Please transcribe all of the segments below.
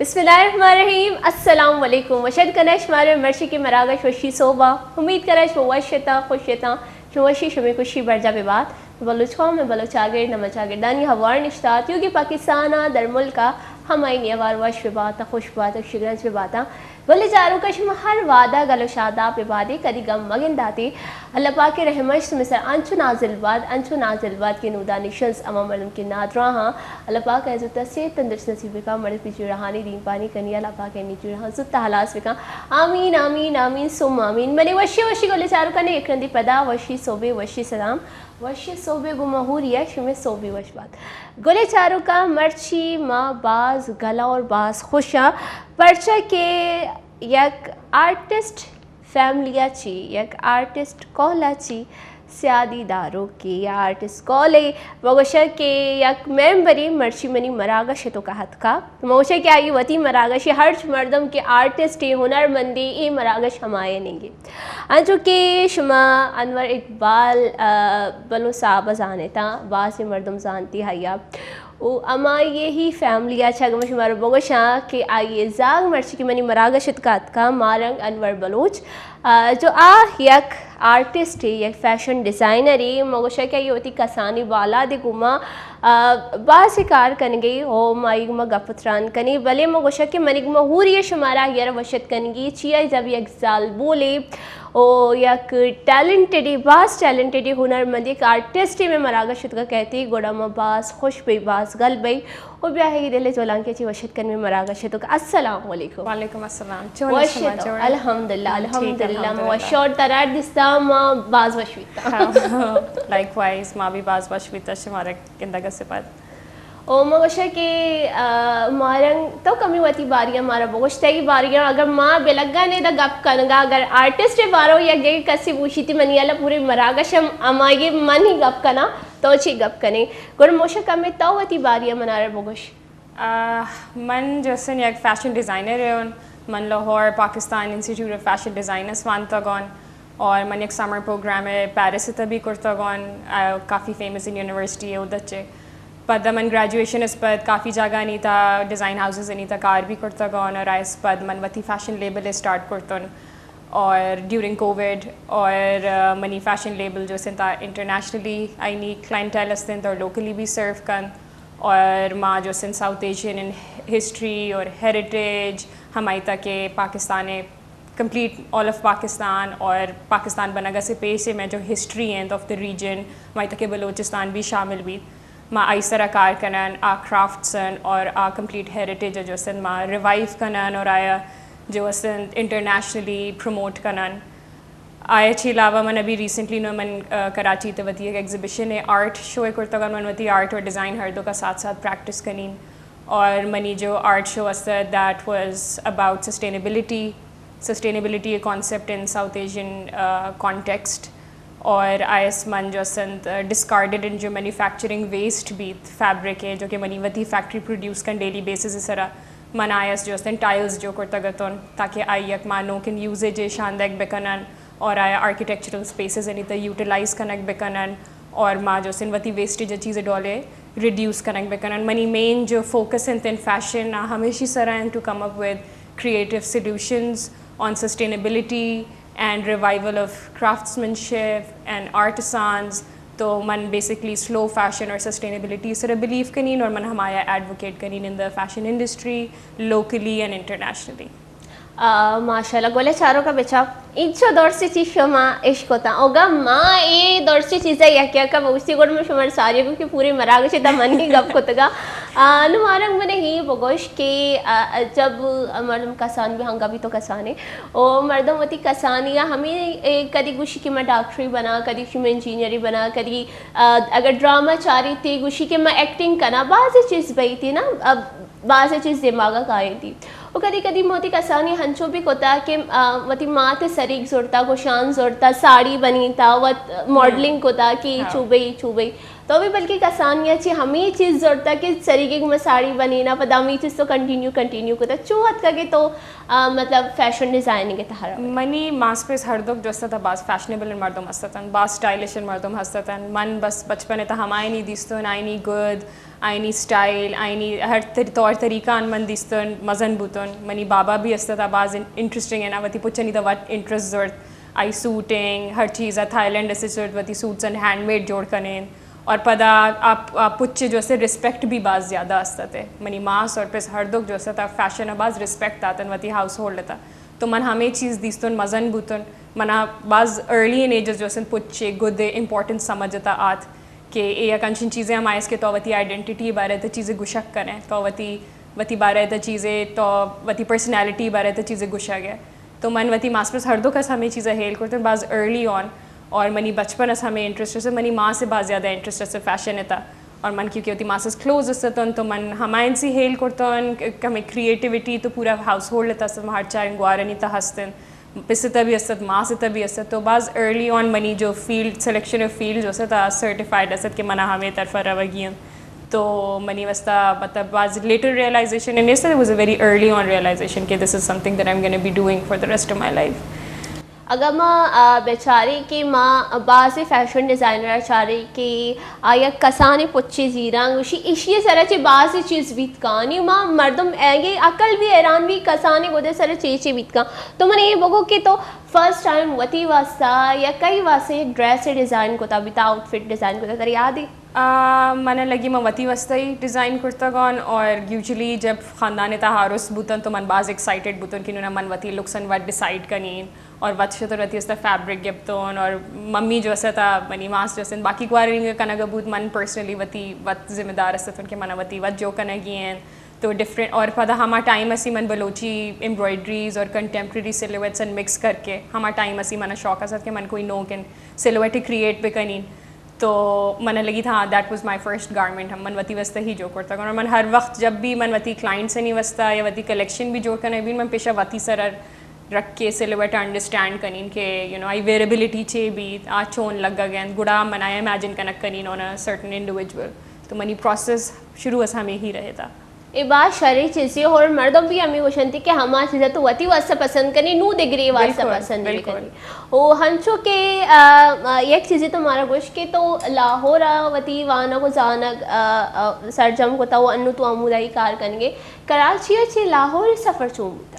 بسم اللہ الرحمن الرحیم۔ السلام علیکم۔ وشد کناں شمارا مرچی کہ مراگش وشی صوبہ۔ امید کناں شما وش اتاں، خوش اتاں۔ شما وشی، شمے خوشی برجا ببات۔ بلوچ قوم، بلوچ چاگرد، ہما چاگردانی ہوار نشتہ، تیوگی پاکستان ء در ملک ء ہمائی نیوار وش ببات، خوش ببات، شگرنج بباتاں۔ گل چاروکاں، شما ہر وہدا گل و شاداب ببادے، کدی گم مگنداتے۔ اللہ پاک ء رحمش شمے سر انچو نازل بات، انچو نازل بات کہ نودانی شنز ہما مردم کہ نادراہاں، اللہ پاک ء زوت ء صحت تندرست نصیب بکا، مڑد پہ جیڑہانی دیمپانی کنی، اللہ پاک ء نی جیڑہاں زوت ء ہلاس بکا۔ آمین، آمین، آمین، ثم آمین۔ منی وشی وشی گل چاروکاں، یک رندی پدا وشی صوبے، وشی سلام، وشی صوبے گوں ماہوری ء شمے صوبے وش بات۔ گل چاروکاں، مرچی ما باز گل اور باز خوش آں، پرچا کہ یک آرٹسٹ فیملی ء چی، یک آرٹسٹ کہول ء چی سیادی داروکے یا آرٹسٹ کہولے، ما گوشاں کہ یک ممبرے مرچی منی مراگش ء توکا اتکا۔ ما گوشاں کہ آئی وتی مراگشے، ہرچ مردم کہ آرٹسٹے، ہنرمندے، اے مراگش ہمائے ننگے۔ انچو کہ شما انور اقبال، آ، بلوچ صاحب ء زانتاں، بازیں مردم زانتی آئی ء۔ و ہمائی ہی فیملی ء چہ اگاں من شمارا بگوشاں کہ آئی ء زاگ مرچی کہ منی مراگش اتکا اتکا ماہ رنگ انور بلوچ، آ، جو آ یک آرٹسٹے، یک فیشن ڈیزائنرے، ما گوشاں کہ آئی وتی کسانی بالاد ء گوما، آ، بازیں کار کنگے، او ما آئی گوما گپ و تران کنیں، بلے ما گوشاں کہ منی گوما ہوری ء شمارا آئی ء را وش اتک کنگی، چیا جب یک زالبولے او یک ٹیلنٹڈے، باز ٹیلنٹڈے ہنرمندے، یک آرٹسٹے مئے مراگش اتکا کئیتی، گڑا ما باز خوش بئی، باز گل بئی۔ او بیا ہے دل جولانکے چی وش اتک کن مئے مراگش اتکا۔ السلام علیکم۔ وعلیکم السلام۔ چون وش شما؟ اتو؟ جوڑ؟ الحمدللہ، ہم ٹھیک، الحمدللہ، ما الحمدللہ۔ وش اور ترار دستا ما باز وش بیتا۔ ہاں، لائک وائز، ما بھی باز وش بیتا شمارا گندگ ء سپد۔ او ما گوشاں کہ، آ، ماہ رنگ تو کمی وتی باریا مارا بگوش، تئی باریا اگر ما بلگا نے دا گپ کنگا، اگر آرٹسٹ بارو یک جگہ کسی بوشیتی منی اللہ پوری مراگش ہم ہمائی من ہی گپ کنا، تو چی گپ کنے؟ گڑا موشا کمی تو وتی باریا منارا بگوش۔ آ، من جوسن یک فیشن ڈیزائنر ہوں۔ من Lahore Pakistan institute of fashion designers وانتگ اوں اور من یک سمر پروگرام پیرس ء تہ بھی کرتگ اوں، آ، کافی فیمس یونیورسٹی ہے ادھر چے۔ پدا من گریجویشن اس پد کافی جاگہانی تہ ڈیزائن ہاؤسز انی تہ کار بھی کرتگ اوں اور آئس پد من وتی فیشن لیبل اسٹارٹ کرتن۔ اور ڈیورنگ کووڈ اور، آ، منی فیشن لیبل جوسن تہ انٹرنیشنلی آئینی کلائنٹیل استن اور لوکلی بھی سرو کن۔ اور ما جوسن ساؤتھ ایشین ان ہسٹری اور ہیریٹیج ہمائی تہ کہ پاکستان ء کمپلیٹ آل آف پاکستان اور پاکستان بنگ ء سے پیش ء مئے جو ہسٹری انت آف دا ریجن، ہمائی تہ کہ بلوچستان بھی شامل بیت۔ ما آئی سرا کار کنن، آ کرافٹس ان اور آ کمپلیٹ ہیریٹیج ء جوسن ما ریوائیو کنن اور آیا جوسن انٹرنیشنلی پروموٹ کنن۔ آئی چی علاوہ من ابھی ریسنٹلی نو من، آ، کراچی تہ وتی یک ایگزیبیشن ء آرٹ شو ء کرتگ، من وتی آرٹ اور ڈیزائن ہر دو کا ساتھ ساتھ پریکٹس کنین۔ اور منی جو آرٹ شو است، that was about sustainability, sustainability a concept in South Asian, آ، context. اور آئی اس من جو است انت، آ، ڈسکارڈڈ ان جو مینوفیکچرنگ ویسٹ بیت فیبرک ہے، جو کہ منی وتی فیکٹری پروڈیوس کن ڈیلی بیسس سرا، من آئی اس جو است انت ٹائلز جو کرتگ اتون، تاکہ آئی یک ما نوکن یوزیج شاندگ بکنن اور آیا آرکیٹیکچرل اسپیسز انی تہ یوٹیلائز کنگ بکنن اور ما جو است انت وتی ویسٹیج چیز ڈولے ریڈیوس کنگ بکنن۔ منی مین جو فوکس انت ان فیشن آ ہمیشی سرا انت to come up with creative solutions on sustainability and revival of craftsmanship and artisans. تو من بیسکلی سلو فیشن اور سسٹینیبلٹی سرا بلیو کنین اور من ہمایا ایڈووکیٹ کنین in the fashion industry locally and internationally. آ، ماشاءاللہ، گل چاروکا بچا، اینچو درسی چیز شما اشکتاں۔ اوگا ما اے درسی چیزا یک یکا بگوشتی، گڑا من شما ساری گو کہ پوری مراگش تا منی گپ کتگا۔ آ، نو مارنگ من ہی بگوش کہ، آ، جب مردم کسان بھی ہنگا بھی تو کسانے، او مردم وتی کسانی یا ہمیں، اے، کدی گوشی کہ میں ڈاکٹری بنا، کدی گوشی میں انجینئری بنا، کدی، آ، اگر ڈرامہ چاری تے گوشی کہ میں ایکٹنگ کنا، بعضی چیز بئی تی نا، اب بعضی چیز دماغا کائیں تی۔ و کدی کدی موتی کسانی ہنچو بھی کتا کہ، آ، وتی مات سریگ زرتا، گوشان زرتا، ساڑی بنیتا، وت ماڈلنگ کتا کہ ہاں۔ چوبئی، چوبئی۔ تو بھی بلکہ کسانی چی ہمیں چیز زرتا کہ سریگے گما ساڑی بنینا، پدا ہمیں چیز تو کنٹینیو، کنٹینیو کتا۔ چو حد کا کہ تو، آ، مطلب فیشن ڈیزائننگ تہارا؟ منی ماس پیس ہر دک جو است تا باز فیشنیبل مردم ہستتن، باز سٹائلش مردم ہستتن۔ من بس بچپن تا ہمائنی دیستون، آئینی گد، آئینی اسٹائل، آئینی ہر طر-، طور طریقہ آن من دیستن مزن بوتن۔ منی بابا بھی است تا باز ان-، انٹرسٹنگ ہے نا، وتی پچنی تا وت انٹرسٹ زرت۔ آئی سوٹنگ، ہر چیز ء تھائی لینڈ اسے زرت، وتی سوٹس ان ہینڈ میڈ جوڑ کنین۔ اور پدا آپ، آپ پچے جو اسے ریسپیکٹ بھی باز زیادہ است تے۔ منی ماس اور پس ہر دوک جو اسے تا فیشن ء باز ریسپیکٹ داتن وتی ہاؤس ہولڈ تا۔ تو من ہمے چیز دیستن مزن بوتن۔ منا باز ارلی ان ایجز جو اسے پچے گد امپورٹنس سمجھ تا آت۔ کہ اے یک انچیں چیزے ہم آئیس کہ تو وتی آئیڈینٹی بارے تے چیزے گشگ کنے، تو وتی، وتی بارے تے چیزے، تو وتی پرسنالٹی بارے تے چیزے گشگ ہے۔ تو من وتی ماسٹرز ہر دو کس ہمیں چیزا ہیل کرتن باز ارلی آن، اور منی بچپن اس ہمیں انٹرسٹ سے، منی ماں سے باز زیادہ انٹرسٹ سے فیشن تا، اور من کیونکہ وتی ماں سے کلوز استن تو من ہمائن سی ہیل کرتن کہ ہمیں کریٹیویٹی تو پورا ہاؤس ہولڈ تا ہر چار گوارنی تا ہستن۔ پس تہ بھی است، ماس تہ بھی است۔ تو باز ارلی آن منی جو فیلڈ، سلیکشن آف فیلڈ جو است، آ سرٹیفائیڈ است کہ منا ہمے طرف روگی انت۔ تو منی واسطہ مطلب باز لیٹر ریئلائزیشن نیست، it was a very early on realization کہ this is something that I'm gonna be doing for the rest of my life. اگاں ما، آ، بچاریں کہ ما بعض فیشن ڈیزائنر چاریں کہ آ یک کسانیں پچے زیراں گوشی، ایشی سرا چہ بازیں چیز بیت کانی، ما مردم اگے عقل بھی حیران بھی کسانیں گودے سرا چے چے بیت کان۔ تو من اے بگو کہ تو فرسٹ ٹائم وتی واسطہ یا کئی واسطہ یک ڈریس ڈیزائن کتا بیتا، آؤٹ فٹ ڈیزائن کتا، ترا یاد ہے؟ آ، من لگی من وتی واسطہ ہی ڈیزائن کرتگان، اور یوزلی جب خاندان تا عروس بوتن تو من باز ایکسائٹڈ بوتن کہ نونا من وتی لکسن وت ڈیسائیڈ کنین۔ اور وت شتر وتی است فیبرک گپتون اور ممی جو است، منی ماس جو است، باقی گوارنی کنگ بوت، من پرسنلی وتی وت ذمہ دار استن کہ من وتی وت جو کنگی ہیں۔ تو ڈفرنٹ، اور پدا ہما ٹائم اسی من بلوچی ایمبرائڈریز اور کنٹمپریری سلویٹس ان مکس کر کے، ہما ٹائم اسی من شوق است کہ من کوئی نوکن سلویٹ کریئیٹ بکنین۔ تو من لگی تھا that was my first garment، ہم من وتی واسطہ ہی جو کرتا کروں۔ من ہر وقت جب بھی من وتی کلائنٹس نی واسطہ یا وتی کلیکشن بھی جوڑ کرنے بھی من پیشہ وتی سر رکھ کے سلویٹ انڈرسٹینڈ کنین کہ یو نو آئی ویئربلٹی چے بھی آ چون لگا گین، گڑا من آئی امیجن کنک کنین آن ا سرٹن انڈیویجول۔ تو منی پروسیس شروع اس ہمیں ہی رہے تھا۔ اے باز شریں چیزے اور مردم بھی ہمیں گوشنتی کہ ہما چیزا تو وتی واسطہ پسند کنی، نو دگری واسطہ بالکل، پسند بھی بالکل۔ کنی۔ او ہنچو کہ، آ، آ، یک چیزے تو مارا گوش کہ تو لاہور آ وتی وانگ و زانگ، آ، آ، سرجم کتا و انو تو ہمودائی کار کنگے۔ کراچی ء چہ لاہور سفر چون بوتا؟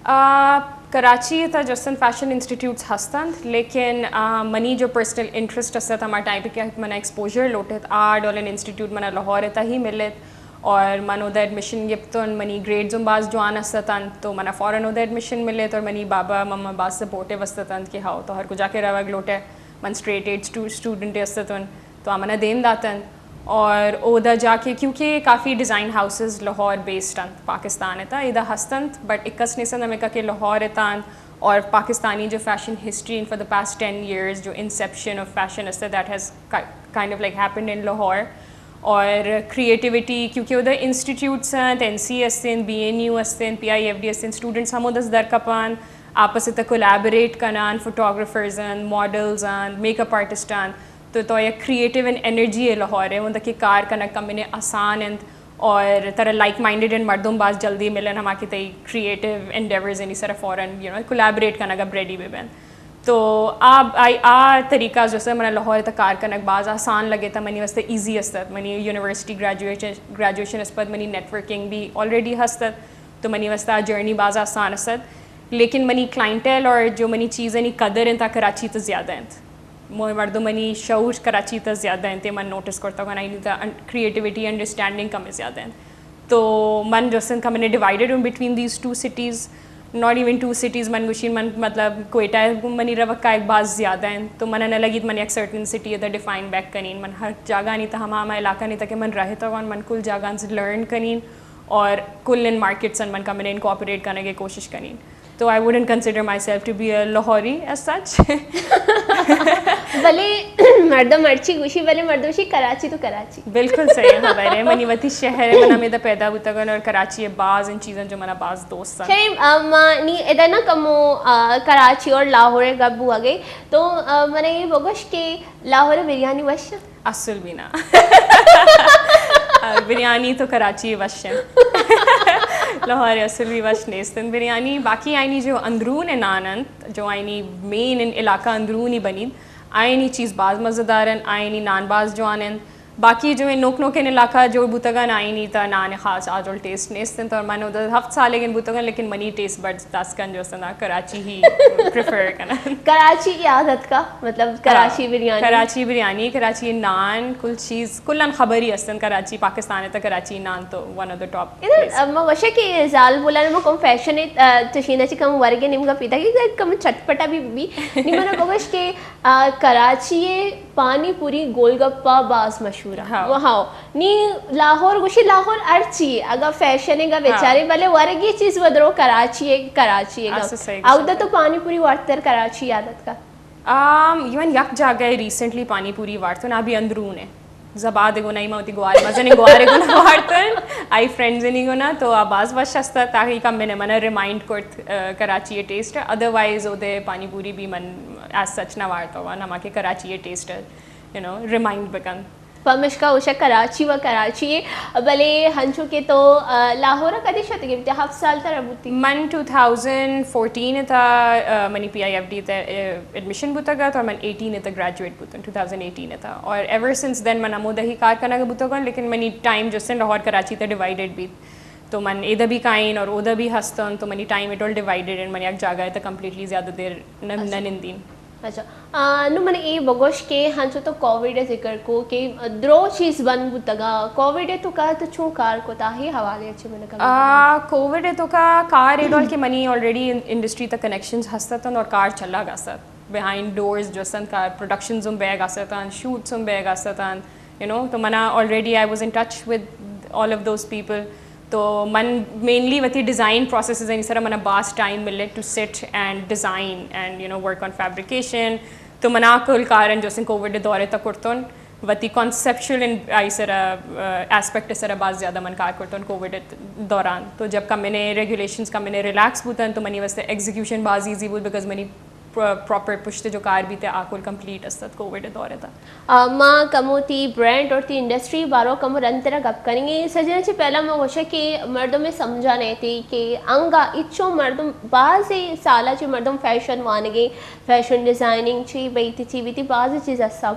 آ، کراچی ء تہ جستن فیشن انسٹیٹیوٹس ہستنت، لیکن، آ، منی جو پرسنل انٹرسٹ است ہما ٹائپ کہ منا ایکسپوژر لوٹت، آ ڈولن انسٹیٹیوٹ منا لاہور ء تہ ہی ملت اور من اودا ایڈمیشن گپتن، منی گریڈز ہم باز جوان است انت، تو منا فوراً اودا ایڈمیشن ملت اور منی بابا مما باز سپورٹیو است انت کہ ہاؤ تو ہر کجا کہ روگ لوٹے، من اسٹریٹ اے اسٹو-، اسٹوڈنٹ است اتن، تو آ منا دیم داتن۔ اور اودا جا کے، کیونکہ کافی ڈیزائن ہاؤسز لاہور بیسڈ انت، پاکستان ء تہ ادا ہستنت، بٹ اکس نیستنت ہمیں کہ لاہور ء تہ انت، اور پاکستانی جو fashion history in for the past ten years جو انسیپشن آف فیشن است، that has kind of like happened in Lahore. اور کریٹیویٹی، کیونکہ ادھر انسٹیٹیوٹس ہیں، این سی استیں، بی این یو استیں، پی آئی ایف ڈی استیں، اسٹوڈنٹس ہم ادھر در کپان، آپس اتھا کولیبوریٹ کنان، فوٹوگرافرز ہیں، ماڈلز ہیں، میک اپ آرٹسٹ ہیں، تو تو یک کریٹیو ان انرجی ہے لاہور ہے، ادھر کہ کار کنک کمنے آسان ہیں، اور ترا لائک مائنڈڈ ان مردم باز جلدی ملن، ہما کہ تئی کریٹیو انڈیورز ہیں، سر فوراً یو نو کولیبوریٹ کنگا ریڈی بہ بین۔ تو آ، آ، آ طریقہ جو است منا لاہور تک کار کنگ باز آسان لگے تا، منی واسطے ایزی است۔ منی یونیورسٹی گریجویشن، گریجویشن اس پد منی نیٹ ورکنگ بھی آلریڈی ہست، تو منی واسطے آ جرنی باز آسان است۔ لیکن منی کلائنٹیل اور جو منی چیزانی قدر انت، آ کراچی تو زیادہ انت۔ مو-، مردمانی شعور کراچی تو زیادہ انت، من نوٹس کرتا ہوں، آئی کریٹیویٹی، انڈرسٹینڈنگ کم زیادہ انت۔ تو من جو سن کمنے ڈیوائیڈڈ ہوں between these two cities, not even two cities, من گوشین من مطلب کوئٹہ ء گوں منی روگ کائک باز زیادہ انت، تو من نہ لگیت من یک سرٹن سٹی ء تہ ڈیفائن بیک کنین، من ہر جاگہ نی تہ ہما ہما علاقہ نی تہ کہ من رہتگ آں، من کل جاگہ سے لرن کنین اور کل ان مارکیٹس ان من کمنے انکارپوریٹ کنگ ء کوشش کنین۔ تو I wouldn't consider myself to be a Lahori as such. بلے مردم مرچی گوشی، بلے مردم شی کراچی تو کراچی۔ بالکل صحیح خبر ہے، منی وتی شہر ہے، من ہمیدا پیدا بوتگن اور کراچی ہے باز ان چیزاں جو منا باز دوست ہیں۔ شریم، آ، ما نی ادا نہ کمو، آ، کراچی اور لاہور گپ بوگے، تو، آ، من یہ بگوش کہ لاہور بریانی وش؟ اصل بھی نہ۔ بریانی تو کراچی وش ہیں۔ لاہور اصل بھی وش نیست ہیں بریانی۔ باقی آئینی جو اندرون نان انت، جو آئینی مین ان علاقہ اندرونی بنید، آئینی چیز باز مزیدار ہیں، آئینی نان باز جوان ہیں۔ باقی جو اے نوک نوکیں علاقہ جوڑ بوتگاں، آئینی تا نان خاص آجول ٹیسٹ نیست انت، اور من ادھر ہفت سالگیں بوتگاں، لیکن منی ٹیسٹ بڈز داسکن جو استنا کراچی ہی پریفر کنن۔ کراچی کی عادت کا مطلب کراچی ہاں، بریانی۔ کراچی بریانی، کراچی نان، کل چیز، کلن خبری استن کراچی، پاکستان تا کراچی نان تو ون آف دا ٹاپ۔ ادا، ما وشے کہ زال بولان ما کم فیشن، تشینہ چی کم ورگے نیمگا پیدا کہ کم چٹپٹا بھی، بھی۔ نی منا بگوش کہ آ، کراچی ءِ پانی پوری گول گپا باز مشہور ءَ۔ ہاؤ۔ ہاؤ۔ نی لاہور گوشی، لاہور ہر چی اگا فیشن ءَ گا ہاں۔ بیچارے، بلے ورگی چیز ودرو کراچی ءَ، کراچی ءَ گا۔ اسہ صحیح گوشے۔ اودا تو پانی پوری وارتر کراچی یاد اتکا؟ آم، ایون یک جاگہ ریسنٹلی پانی پوری وارتن، ابھی اندرون ہے۔ زباد گونا، ایما وتی گوار، مزن گوار گونا وارتن، آئی فرینڈز نی گونا، تو آ باز وش استا، تاکہ کم بنے منا ریمائنڈ کرت، آ، کراچی ٹیسٹ۔ ادروائز اودے پانی پوری بھی من ایز سچ نہ وارتا ہوا، نما کہ Karachi test, you know, remind بکن۔ پمشکا اوشا کراچی و کراچی، بلے ہنچو کہ تو، آ، لاہور کدی شتگی بیتے؟ ہفت سال ترا بوتی؟ من ٹو تھاؤزنڈ فورٹین تا، آ، منی پی آئی ایف ڈی تا، آ، ایڈمیشن بوتگا، تو من ایٹین تا گریجویٹ بوتن، ٹو تھاؤزنڈ ایٹین تا۔ اور ایور سنس دین من ہمودا ہی کار کنگا بوتگن، لیکن منی ٹائم جو سن لاہور کراچی تا ڈیوائیڈڈ بیت۔ تو من ایدا بھی کائن اور اودا بھی ہستن، تو money time it all divided, and من یک جاگہ تا کمپلیٹلی زیادہ دیر نہ، نہ نندین۔ اچھا، آ، نو من اے بگوش کہ ہنچو تو کووڈ ذکر کو کہ درو چیز بند بوتگا، کووڈ تو کا تو چون کار کو تا ہی حوالے اچھے من کم آ، کووڈ تو کا کار اٹ آل کہ منی آلریڈی ان-، انڈسٹری تا کنیکشنز ہستتن اور کار چلا گا ست۔ بیہائنڈ ڈورز جو سن کا پروڈکشنز ہم بیگ آستن، شوٹس ہم بیگ آستن، یو نو، تو منا already I was in touch with all of those people. تو من مینلی وتی ڈیزائن پروسیسز آنی سرا منا باز ٹائم ملے ٹو سٹ and design and, you know, work on fabrication. تو منا کل کارن جو سن کووڈ دورے تا کرتن، وتی کانسیپچل آئی سرا، آ، ایسپیکٹ سرا باز زیادہ من کار کرتن کووڈ دوران۔ تو جب کمنے ریگولیشنز کمنے ریلیکس بوتن تو منی واسطے ایگزیکیوشن باز ایزی بوت، بیکاز منی پراپر پشت جو کار بیتے آ کل کمپلیٹ استت کووڈ دورے تا۔ آ، ما کمو تی برانڈ اور تی انڈسٹری بارو کمو رندترا گپ کنیں گے۔ سجنا چی پہلا ما گوشا کہ مردم سمجھا نہیں تھی کہ انگا اچو مردم باز سالا چی مردم فیشن وانگے، فیشن ڈیزائننگ چی بیتی چی بیتی باز چیز اسا۔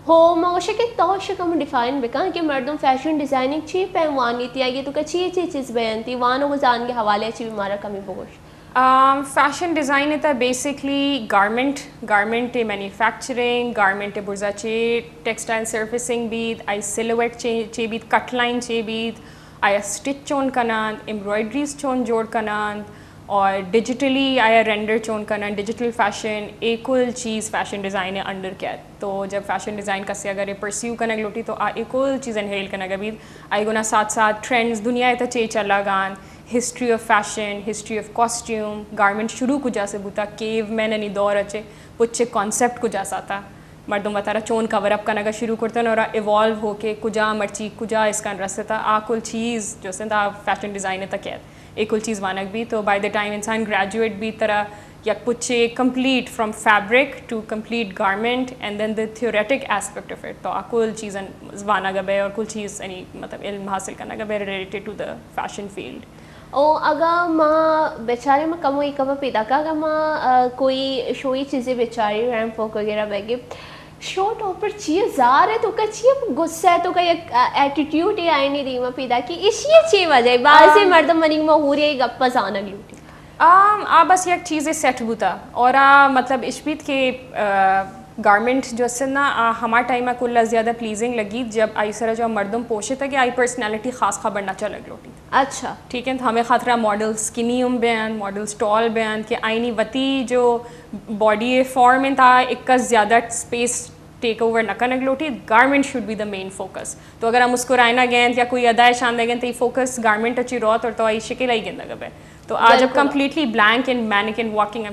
ہو ما گوشا کہ تو شکم ڈیفائن بکن کہ مردم فیشن ڈیزائننگ چی پہ وانی تی، آگے تو کا چی چی چیز بیان تی، وانو گزان کے حوالے چی بھی مارا کمی بگوش۔ آم، فیشن ڈیزائن تا basically garment, garment manufacturing, garment برزا چے ٹیکسٹائل سرفیسنگ بیت، آئی سلویٹ چے، چے بیت، کٹ لائن چے بیت، آیا سٹچ چون کنان، ایمبرائڈریز چون جوڑ کنان، اور ڈیجیٹلی آیا رینڈر چون کنان، ڈیجیٹل فیشن، اے کل چیز فیشن ڈیزائن انڈر کیت۔ تو جب فیشن ڈیزائن کسے اگر پرسیو کنگ لوٹی تو آ اے کل چیز انہیل کنگ بیت۔ آئی گنا ساتھ ساتھ ٹرینڈز دنیا تا چے چلا گان، history of fashion, history of costume, garment شروع کجا سے بوتا، کیو مین نی دور اچے پچے کانسیپٹ کجا ساتا، مردم وتارا چون کور اپ کنگا شروع کرتن اور ایوالو ہو کے کجا مرچی کجا اسکان رستا، آ کل چیز جو سن دا فیشن ڈیزائن تا کیت۔ اے کل چیز وانگ بیت تو بائی دا ٹائم انسان گریجویٹ بیت ترا یک پچے complete from fabric to complete garment and then the theoretic aspect of it, تو آ کل چیزن وانگ بے اور کل چیز یعنی مطلب علم حاصل کنگ بے related to the fashion field. او اگا ما بیچارے ما کمو ایک پیدا کا، اگا ما، آ، کوئی شوئی چیزیں بیچاری، ریمپ واک وغیرہ بیگے، شو ٹاپر چیئے زار ہے تو کا چیئے غصہ ہے تو کا یک، آ، ایٹیٹیوڈ ہے آئینی دیما پیدا کی، اشی چی وجہ ہے؟ بعض آم۔ مردم منی ما ہوری گپا زانگ لوٹی۔ آم، آ بس یک چیزے سیٹ بوتا اور آ مطلب اش بیت کہ، آ، گارمنٹ جو است نا، آ ہما ٹائم کل زیادہ پلیزنگ لگی جب آئی سرا جو مردم پوشتا کہ آئی پرسنالٹی خاص خبر نہ چلگ لوٹی۔ اچھا۔ ٹھیک ہے، تو ہمیں خاطرہ ماڈل سکنی ہم بیان، ماڈلز ٹال بیان کہ آئینی وتی جو باڈی فارم انت آ ایک زیادہ اسپیس ٹیک اوور نہ کنگ لوٹی، garment should be the main focus. تو اگر ہم مسکرائنا گئے یا کوئی ادا شان دے گئے تو فوکس گارمنٹ اچی روت اور تو آئی شکل آئی گندگ بے۔ تو آ جب بالکل۔ کمپلیٹلی بلینک اینڈ مینیکن walking,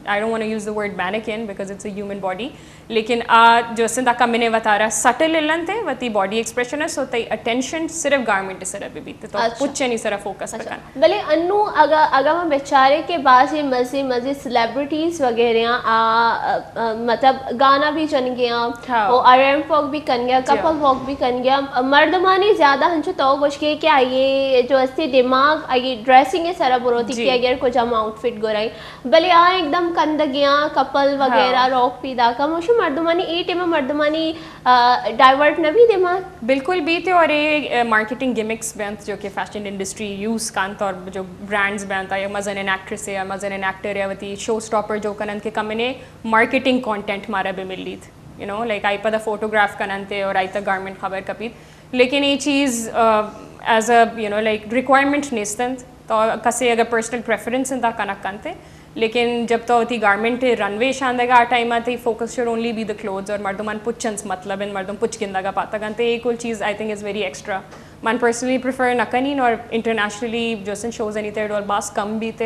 I don't want to use the word mannequin because it's a human body، لیکن آ جو است انت آ کمنے وتارا سٹل النت، وتی باڈی ایکسپریشن است، تو تئی اٹینشن صرف گارمنٹ سرا بہ بیت، تو اچھا۔ پچنی سرا فوکس اچھا۔ بکن۔ بلے انو اگا، اگا ما بیچارے کہ بعضی مزے، مزے سیلیبریٹیز وغیرہ آ، آ، آ، مطلب گانا بھی جن گیا، ہاں۔ او ریمپ واک بھی کن گیا، جی۔ کپل واک بھی کن گیا، مردمانی زیادہ ہنچو تو گوش کے کہ آئیے جو استی دماغ، آئیے ڈریسنگ سرا بروتی جی۔ کہ اگر کجام آؤٹ فٹ گورائی، بلے آ ایک دم کندگیاں، کپل وغیرہ، ہاں۔ روک پیدا کا، مشو مردمانی، اے ٹائم ءَ مردمانی ڈائیورٹ نہ بی دیما؟ بالکل بیت، اور اے مارکیٹنگ گمکس بنت جو کہ فیشن انڈسٹری یوز کنت، اور جو برانڈز بنت یا مزنیں ایکٹریس یا مزنیں ایکٹر یا وتی شو اسٹاپر جو کننت کہ کمنے مارکیٹنگ کانٹینٹ مارا بہ ملیت، یو نو لائک آئی پدا فوٹوگراف کننت اور آئی تا گارمنٹ خبر کپیت، لیکن اے چیز is a you know like requirement نیستنت۔ تو کسے اگر پرسنل پریفرنس انت کنگ کنت، لیکن جب تو وتی گارمنٹ رن وے شاندگا آ ٹائم ءَ تئی focus should only be the clothes اور مردمان پچنس مطلب انت، مردم پچ گندگا پاتگ انت، اے کل چیز I think is very extra. من پرسنلی پریفر نہ کنین اور انٹرنیشنلی جو سن شوز انیت اے ڈول باز کم بیت،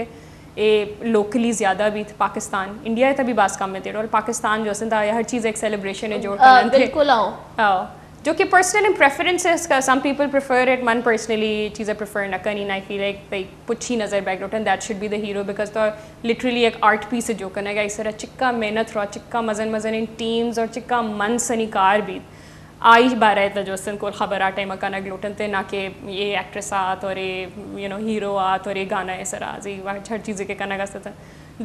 اے لوکلی زیادہ بیت۔ پاکستان، انڈیا ءَ تہ بھی باز کم انت اے ڈول، پاکستان جو سن تا ہر چیز ایک سیلیبریشن ہے جوڑ کننت۔ بالکل آؤ۔ آؤ۔ جو کہ پرسنل پریفرنس ہے، سم پیپل پریفر اٹ، من پرسنلی چیزیں پریفر نہ کنین۔ آئی فیل لائک تئی پچی نظر بیگ لوٹن، that should be the hero, because تو لٹرلی ایک آرٹ پیس جو کنگ ءَ، آئی سرا چکا محنت رو، چکا مزن مزن ان ٹیمز اور چکا من سنی کار بیت، آئی بارہ ءَ تہ جو سن کول خبر آ ٹائم ءَ کنگ لوٹنت، نہ کہ اے ایکٹریس آت اور اے یو نو ہیرو آت اور اے گانا ءِ سرا زی ہر چیزے کہ کنگ است،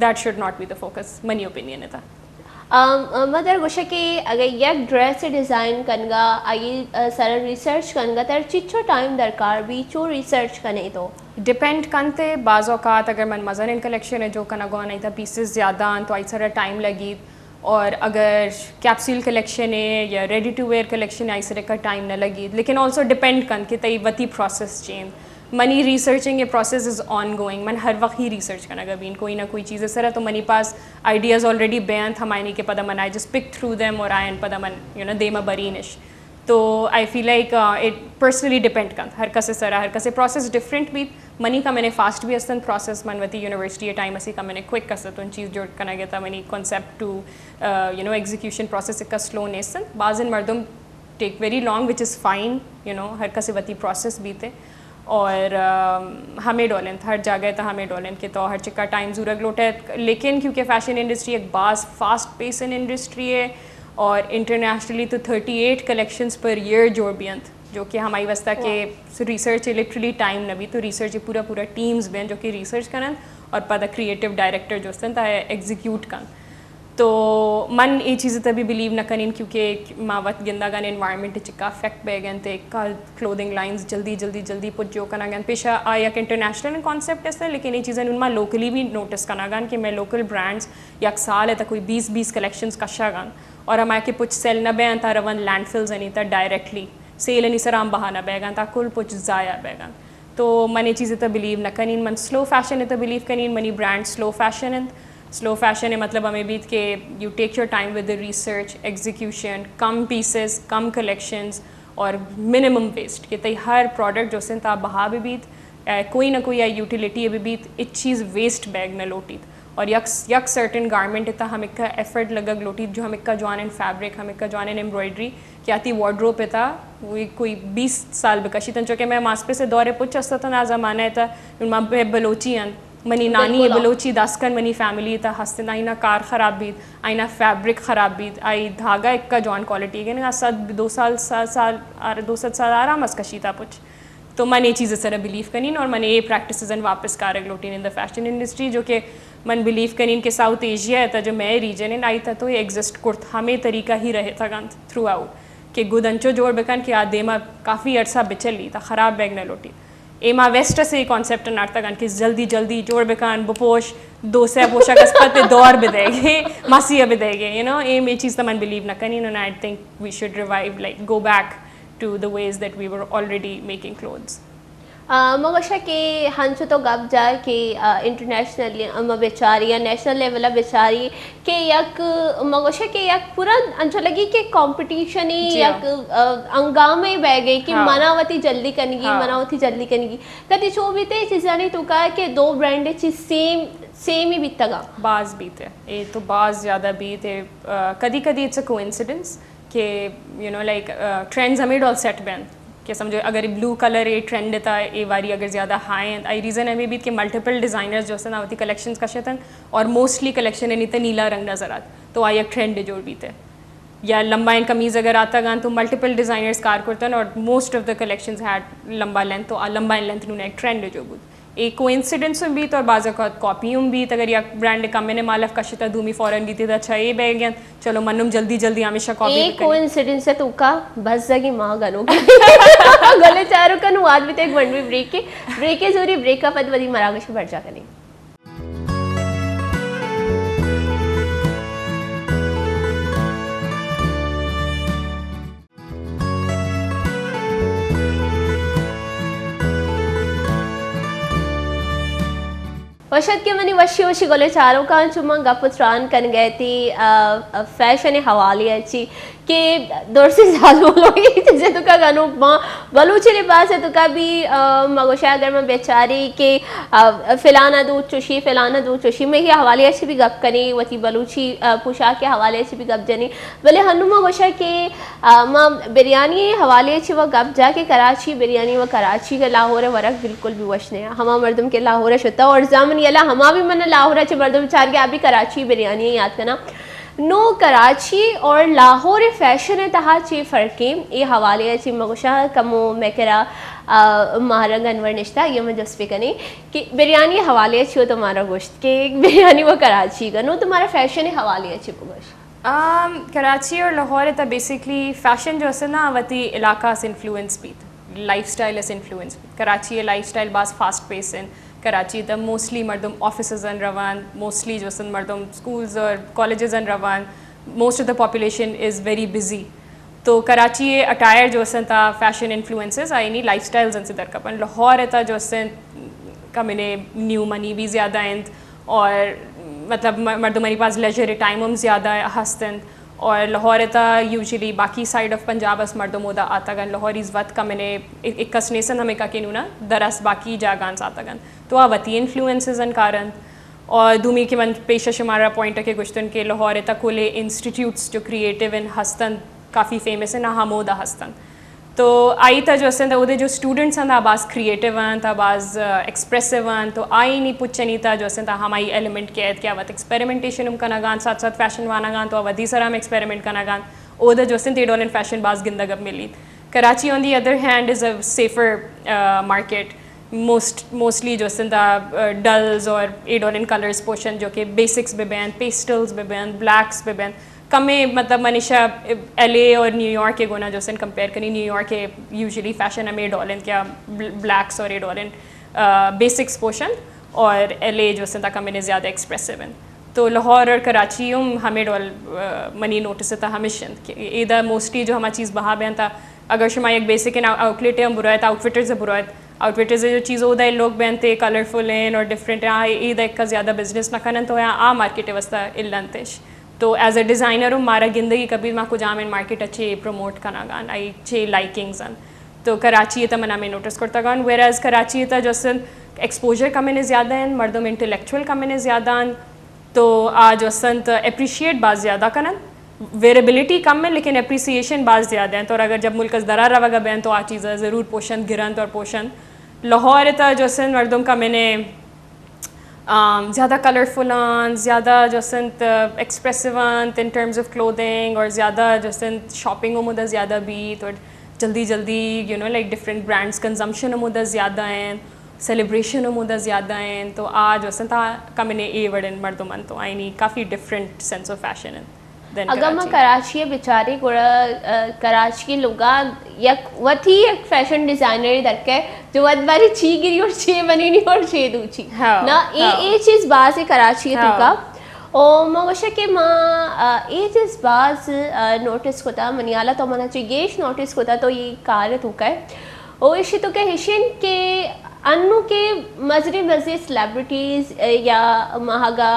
that should not be the focus منی اوپینین ءَ تہ۔ ام، ما ترا گوشاں کہ اگر یک ڈریس ڈیزائن کنگا، آئی سرا ریسرچ کنگا، ترا چچو ٹائم درکار بی، چو ریسرچ کنے تو؟ ڈیپینڈ کنت، بعض اوقات اگر من مزنیں کلیکشن جو کنگا آں، آئی تا پیسز زیادہ آں تو آئی سرا ٹائم لگیت، اور اگر کیپسول کلیکشن ہے یا ریڈی ٹو ویئر کلیکشن ہے، آئی سرا کا ٹائم نہ لگیت، لیکن آلسو ڈیپینڈ کنت کہ تئی وتی پروسیس چی انت۔ منی ریسرچنگ اے process is on going ہر وقت ہی ریسرچ کنگا بین کوئی نہ کوئی چیز سرا، تو منی پاس آئیڈیاز آلریڈی بینت، ہمائنی کہ پدا من I just pick through them اور آئین پدا من یو نو دیما برینش۔ تو I feel like it personally depend کنت ہر کس سرا، ہر کس پروسیس ڈفرینٹ بیت۔ منی کمنے فاسٹ بھی استن پروسیس، من وتی یونیورسٹی ٹائم اسی کمنے کوئک استن چیز جوڑ کنگے تا منی concept to you know execution process کا سلو نیستن۔ بعض مردم take very long, which is fine, you know ہر کس وتی پروسیس بیتے۔ اور ہمے ڈول انت، ہر جاگہ تا ہمے ڈول انت کہ تو ہر چکا ٹائم زورگ لوٹے، لیکن کیونکہ فیشن انڈسٹری ایک باز فاسٹ پیس ان انڈسٹری ہے اور انٹرنیشنلی تو thirty eight collections per year جوڑ بینت، جو کہ ہمائی واسطہ کہ ریسرچ لٹرلی ٹائم نہ بی، تو ریسرچ پورا پورا ٹیمز بینت جو کہ ریسرچ کنن اور پدا کریئیٹو ڈائریکٹر جو استن تا ایگزیکیوٹ کن۔ تو من اے چیز تہ بھی بلیو نہ کنین، کیونکہ ما وت گندگان انوائرمنٹ چکا افیکٹ بیگ انت، ایک کلودنگ لائنز جلدی جلدی جلدی پچ جو کنگ انت۔ پیشا آ یک انٹرنیشنل کانسیپٹ است، لیکن اے چیزاں نون ما لوکلی بھی نوٹس کنگ انت کہ مئے لوکل برانڈز یک سال تا کوئی بیس بیس کلیکشنز کشگ انت اور ہما کہ پچ سیل نہ بینت، تا روان لینڈ فلز انی تا ڈائریکٹلی سیل انی سرا ہم بہا نہ بیگ انت، تا کل پچ ضائع بیگ انت۔ تو من اے چیز تہ بلیو نہ کنین، من سلو فیشن تہ بلیو کنین، منی برانڈ سلو فیشن انت۔ سلو فیشن ءِ مطلب ہمے بیت کہ you take your time with the research, execution, کم پیسز، کم کلیکشنز اور منیمم ویسٹ، کہ تئی ہر پروڈکٹ جو سن تا بہا بہ بیت، اے، کوئی نہ کوئی آئی یوٹیلیٹی بہ بیت، اچ چیز ویسٹ بیگ نہ لوٹیت۔ اور یک، یک سرٹن گارمنٹ تا ہمکا ایفرٹ لگگ لوٹیت، جو ہمکا جوانن فیبرک، ہمکا جوانن ایمبرائڈری، کہ آتی وارڈروب ءِ تہا وہی کوئی بیس سال بکشیت انت، چونکہ مئے ماسپس ءِ دور ءَ پچ است اتنت آ زمانہ ءِ تہا، ما بہ بلوچی انت، منی نانی ءِ بلوچی داسکن منی فیملی ءِ تہا ہست انت، آئینا کار خراب بیت، آئینا فیبرک خراب بیت، آئی دھاگہ اکا جوان کوالٹی گن، آ صد دو سال، سا-، سال، آر-، دو سد سال آرام است کشیت آ پچ۔ تو من اے چیز ءِ سرا بلیو کنین اور من اے پریکٹسز ان واپس کارگ لوٹین ان دا فیشن انڈسٹری، جو کہ من بلیو کنین کہ ساؤتھ ایشیا ءِ تہا جو مئے ریجن انت، آئی تہا تو ایگزسٹ کرت، ہمے طریقہ ہی رہتگ انت تھرو آؤٹ، کہ گد انچو جوڑ بکن کہ آ دیما کافی عرصہ بچلی تا خراب بیگ نہ لوٹی۔ اے ما ویسٹ سے کانسیپٹ نارتگ انت کہ جلدی جلدی جوڑ بکن، بپوش، دو سے پوشاک اس پت دور بدیگے، ماسی بدیگے، یو نو، اے مے چیز تہ من بلیو نہ کنین، and I think we should revive, like, go back to the ways that we were already making clothes. آ، ما گوشاں کہ ہنچو تو گپ جا کہ، آ، انٹرنیشنل ما بچاری یا نیشنل لیول ءَ بچاری کہ یک، ما گوشاں کہ یک پورا انچو لگی کہ کمپٹیشن ہی، یک، آ، ہنگامے بیگے کہ منا وتی جلدی کنگی، منا وتی جلدی کنگی۔ کدی چو بیتے چیزانی توکا کہ دو برانڈ چی سیم، سیم ہی بیتگا؟ باز بیتے، اے تو باز زیادہ بیتے۔ آ، کدی کدی اٹس اے کوئنسیڈنس کہ، یو نو، لائک، ٹرینڈز ہمے ڈول سیٹ بینت کہ سمجھو اگر بلو کلر اے ٹرینڈ تھا، اے واری اگر زیادہ ہائی انت، آئی ریزن ہمے بیت کہ ملٹیپل ڈیزائنرز جو استن آ وتی کلیکشنز کشتن اور موسٹلی کلیکشن انی تہ نیلا رنگ نظر آت، تو آ یک ٹرینڈ جوڑ بیتے۔ یا لمبائیں قمیض اگر آتگان تو ملٹیپل ڈیزائنرز کار کرتن اور most of the collections had لمبا لینتھ، تو آ لمبائیں لینتھ نون ایک ٹرینڈ جو بود۔ اے کوئنسیڈنس ہم بیت اور بعض اوقات کاپی ہم بیت۔ اگر یک برانڈ کمیں مالف کشتا، دومی فوراً بیت ادا چا اے بیگ انت، چلو منم جلدی جلدی ہمیشہ کاپی اے بکنی۔ کوئنسیڈنس ہے توکا بس زگی ماں گنو۔ گلے چارو کن واد بیت ایک ونڈوی بریک کے، بریک کے زوری بریک کا پد ودی مراگش برجا کنی۔ وش اتکے منی وشی وشی گلیں چاروکاں، چو من گپ ءُ تران کنگ ءَ تی، آ، آ، فیشن ءِ حوالے ءَ چی کہ درسیں زالبولو اے چیزے توکا گنوک باں، بلوچی لباس ءِ توکا بھی، آ، مگوشا اگر من بیچاری کہ، آ، فلانا دو چوشی، فلانا دو چوشی، میں یہ حوالے ءَ چی بھی گپ کنی، وتی بلوچی، آ، پوشاک ءِ حوالے ءَ چی بھی گپ جنی، بلے ہنو ما گوشا کہ آ، ما بریانی ءِ حوالے ءَ چہ و گپ جا کہ کراچی بریانی و کراچی ءِ لاہور ءِ ورگ بالکل بھی وش نہ اِنت۔ ہما مردم کہ لاہور ءَ شتا اور زامن یلا ہما بھی من لاہور ءَ چہ مردم چار گیا ابھی کراچی بریانی یاد کنا۔ نو کراچی اور لاہور ءِ فیشن ءِ تہا چے فرق ایں؟ اے حوالے ءَ چہ مگوشا کمو میکرا، آ، ماہرنگ انور نشتا، یہ من جست بکنی کہ بریانی حوالے ءَ چہ تو مارا گوشت کہ بریانی و کراچی کا، نو تمہارا فیشن ءِ حوالے ءَ چہ بگوش۔ آم، کراچی اور لاہور ءِ تہ بیسکلی فیشن جو است نا وتی علاقہ اس انفلوئنس بیت، لائف سٹائل اس انفلوئنس بیت۔ کراچی ءِ لائف سٹائل باز فاسٹ پیس انت۔ کراچی ءِ تہ موسٹلی مردم آفیسز ان روان، موسٹلی جو است مردم سکولز اور کالجز ان روان، most of the population is very busy۔ تو کراچی ءِ اٹائر جو است انت فیشن انفلوئنسز آئینی لائف سٹائلز ان سے درکپن۔ لاہور ءِ تہ جو است انت کمنے نیو منی بھی زیادہ انت اور مطلب م-، مردمانی پاس لیجر ٹائم ہم زیادہ ہست انت اور لاہور ءِ تہ یوژلی باقی سائیڈ آف پنجاب اس مردم اودا آتگ انت۔ لاہوریز وت کمنے ا-، اکس نیست انت ہمے کا کہ نونا درس باقی جاگہاں آتگ انت۔ تو آ وتی انفلوئنسز ان کار انت۔ اور دومی کہ من پیش شمارا پوائنٹ کہ گوشتن کہ لاہور ءِ تہ کل انسٹیٹیوٹس جو کریئیٹو ان ہست انت، کافی فیمس ان، آ ہمودا ہست انت۔ تو آئی تہ جو است انت، اودے جو اسٹوڈنٹس انت، آ باز کریئیٹو انت، آ باز، آ، ایکسپریسو انت، تو آئینی پچنی تہ جو است انت، آ ہمائی ایلیمنٹ کہ ایت کہ آ وت ایکسپیریمنٹیشن ہم کنگ انت، ساتھ ساتھ فیشن وانگ انت، تو آ ودی سرا ہم ایکسپیریمنٹ کنگ انت۔ اودے جو است انت، اے ڈولیں فیشن باز گندگ ءَ ملیت۔ Karachi on the other hand is a safer, uh, market. Most-, mostly جو است انت، آ، ڈلز اور اے ڈولیں کلرز پوشن جو کہ بیسکس بہ بین، پیسٹلز بہ بین، بلیکس بہ بین۔ کمے مطلب منشا ایل اے اور نیو یارک ءِ گونا جو است انت کمپیئر کنی، نیو یارک ءِ یوژلی فیشن ہمے ڈول انت کہ بل-، بلیکس اور اے ڈول انت، آ، بیسکس پوشن اور ایل اے جو است انت کمے زیادہ ایکسپریسو انت۔ تو لاہور اور کراچی ہم ہمے ڈول، آ، منی نوٹس ءِ تہ ہمیش انت کہ ایدا موسٹلی جو ہما چیز بہا بینت، اگر شما یک بیسک ان آؤٹ لیٹ ءَ ہم برائت، آؤٹ فٹرز ءَ برائت، آؤٹ فٹرز ءَ جو چیز اودا لوگ بینت، کلرفل ان اور ڈفرنٹ ان، آ ایدا ایک زیادہ بزنس نہ کنن، تو آ مارکیٹ ءِ واسطہ النتش۔ تو ایز اے ڈیزائنر ہم مارا گندگی کبھی ما کجام ان مارکیٹ ءَ چے پروموٹ کنگان، آئی چے لائکنگز ان۔ تو کراچی ءِ تہ من ہمے نوٹس کرتگان، ویئر ایز کراچی ءِ تہ جو است انت ایکسپوژر کمنے زیادہ انت، مردم انٹلیکچوئل کمنے زیادہ انت، تو آ جو است انت اپریشیٹ باز زیادہ کنن۔ ویئربلٹی کم انت لیکن اپریسیئیشن باز زیادہ انت، اور اگر جب ملک از درا روگا بینت تو آ چیزا ضرور پوشنت، گرنت اور پوشنت۔ لاہور ءِ تہ جو است انت مردم کمنے آم، زیادہ کلرفل انت، زیادہ جو است انت ایکسپریسو انت ان ٹرمز آف کلودنگ، اور زیادہ جو است انت شاپنگ ہم اودا زیادہ بیت، اور جلدی جلدی you know like different brands consumption ہم اودا زیادہ انت، سیلیبریشن ہم اودا زیادہ انت، تو آ جو است انت آ کمنے اے وڑ انت مردم انت، تو آئینی کافی ڈفرنٹ سینس آف فیشن انت۔ دین اگاں ما کراچی۔ کراچی ءَ بچاریں گڑا، آ، کراچی ءِ لوگا یک وتی یک فیشن ڈیزائنرے درکئے جو وت باری چی گری اور چی بنینی اور چی دوچی۔ ہاں، نا، اے، ہاں۔ اے چیز باز ایں کراچی ءِ ہاں۔ توکا۔ او ما گوشاں کہ ما، آ، اے چیز باز، آ، نوٹس کتا، منی حالا تو منا چی گیش نوٹس کتا تو اے کار ءِ توکا۔ او ایشی توکا ایش انت کہ انو کہ مزنیں مزنیں سیلیبریٹیز، اے، یا ماہگا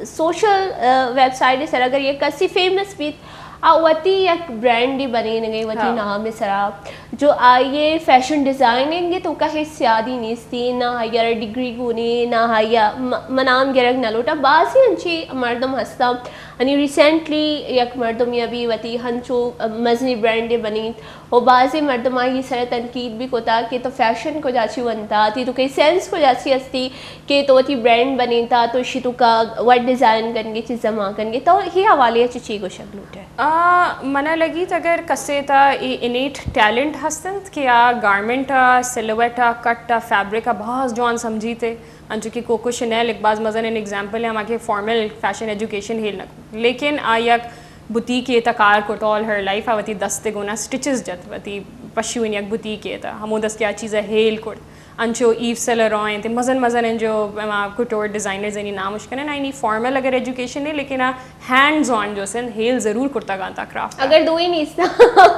سوشل، اے، ویب سائٹ سر اگر یک کسی فیمس بیت، آ وتی یک برانڈے بنینگے وتی ہاں۔ نام سرا، جو آئی فیشن ڈیزائننگ توکا ہچ سیادی نیستی، نہ آئی را ڈگری گونی، نہ آئی م-، منام گرگ نہ لوٹا۔ بازی انچی مردم ہستا، یعنی ریسنٹلی یک مردمے ابھی وتی ہنچو مزنی برانڈے بنیت و بازیں مردماں آئی سر تنقید بھی کتا کہ تو فیشن کجا چی ونتا، تی تو کئی سینس کجا چی استی کہ تو وتی برانڈ بنینتا، تو اشی توکا وٹ ڈیزائن کنگے، چیزا مان کنگے، تو ہی حوالے چی چی گوشگ لوٹے؟ آ، منا لگیت اگر کسے تا اے انیٹ ٹیلنٹ ہست انت کہ آ گارمنٹ ء، سلویٹ ء، کٹ ء، فیبرک ء باز جوان سمجھیت ء، انچو کہ کوکو شنیل ایک باز مزنیں ایگزامپل ہے، ہما کہ فارمل فیشن ایجوکیشن ہیل نہ کت، لیکن آ یک بوتیکے تہ کار کرت، آل ہر لائف آ وتی دست ء گونا سٹچز جت، وتی پشوئیں یک بوتیکے تہ ہمود است کہ آ چیز ء ہیل کرت۔ انچو ایو سین لوران انت، مزن مزن انت جو ہما کوٹور ڈیزائنرز، یعنی نام اش کنن، آئینی فارمل اگر ایجوکیشن ہے، لیکن آ ہینڈز آن جو سن ہیل ضرور کرتگ انت آ کرافٹ ء۔ اگر دوئی نیست۔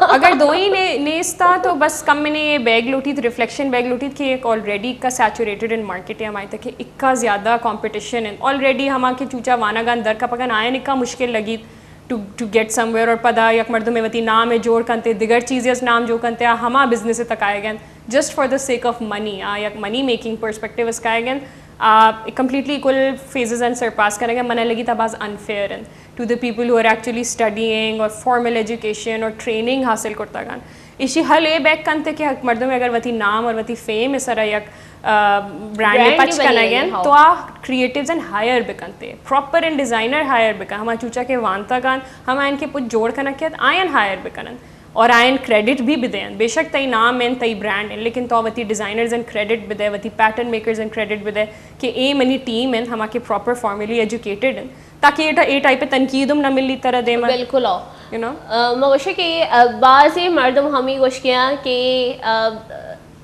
اگر دوئی نے-، نیستا تو بس کم نے بیگ لوٹیت، ریفلیکشن بیگ لوٹیت کہ یک آلریڈی اکا سیچوریٹڈ انت مارکیٹ ء، ہمائی تک کہ اکا زیادہ کمپٹیشن انت۔ آلریڈی ہما کہ چوچا وانگ انت در کپگ انت، آیان اکا مشکل لگیت to, to get some where پدا یک مردمے وتی نام ء جوڑ کنت ء دگر چیزے اس نام جوڑ کنت ء ہما بزنس ء تک آیگ انت، just for the sake of money, آ یک منی میکنگ پرسپیکٹیو اس کائیگ انت۔ آ، کمپلیٹلی کل فیزز انت سرپاس کنگ ء، من ء لگیت آ باز انفیئر انت to the people who are actually studying اور فارمل ایجوکیشن اور ٹریننگ حاصل کرتگ انت۔ ایشی حل اے بیک کنت کہ یک مردم اگر وتی نام اور وتی فیم ء سرا یک، آ، برانڈ برانڈ پچ بنی کنگ انت، ہاؤ۔ تو آ کریٹیوز انت ہائر بکنت، پراپر انت ڈیزائنر ہائر بکن، ہما چوچا کہ وانتگ انت، ہما ان کے پچ جوڑ کنگ کیت، آیان ہائر بکنن۔ اور آیان کریڈٹ بھی بدئین۔ بے شک تئی نام انت، تئی برانڈ انت، لیکن تو وتی ڈیزائنرز ان کریڈٹ بدئے، وتی پیٹرن میکرز ان کریڈٹ بدئے کہ اے منی ٹیم انت، ہما کہ پراپر فارملی ایجوکیٹڈ انت، تاکہ اے ٹا-، اے ٹائپ تنقید ہم نہ ملی ترا دیما۔ بالکل ہو۔ You know? آ، ما گوشے کہ، آ، بعضی مردم ہمی گوش کیا کہ، آ،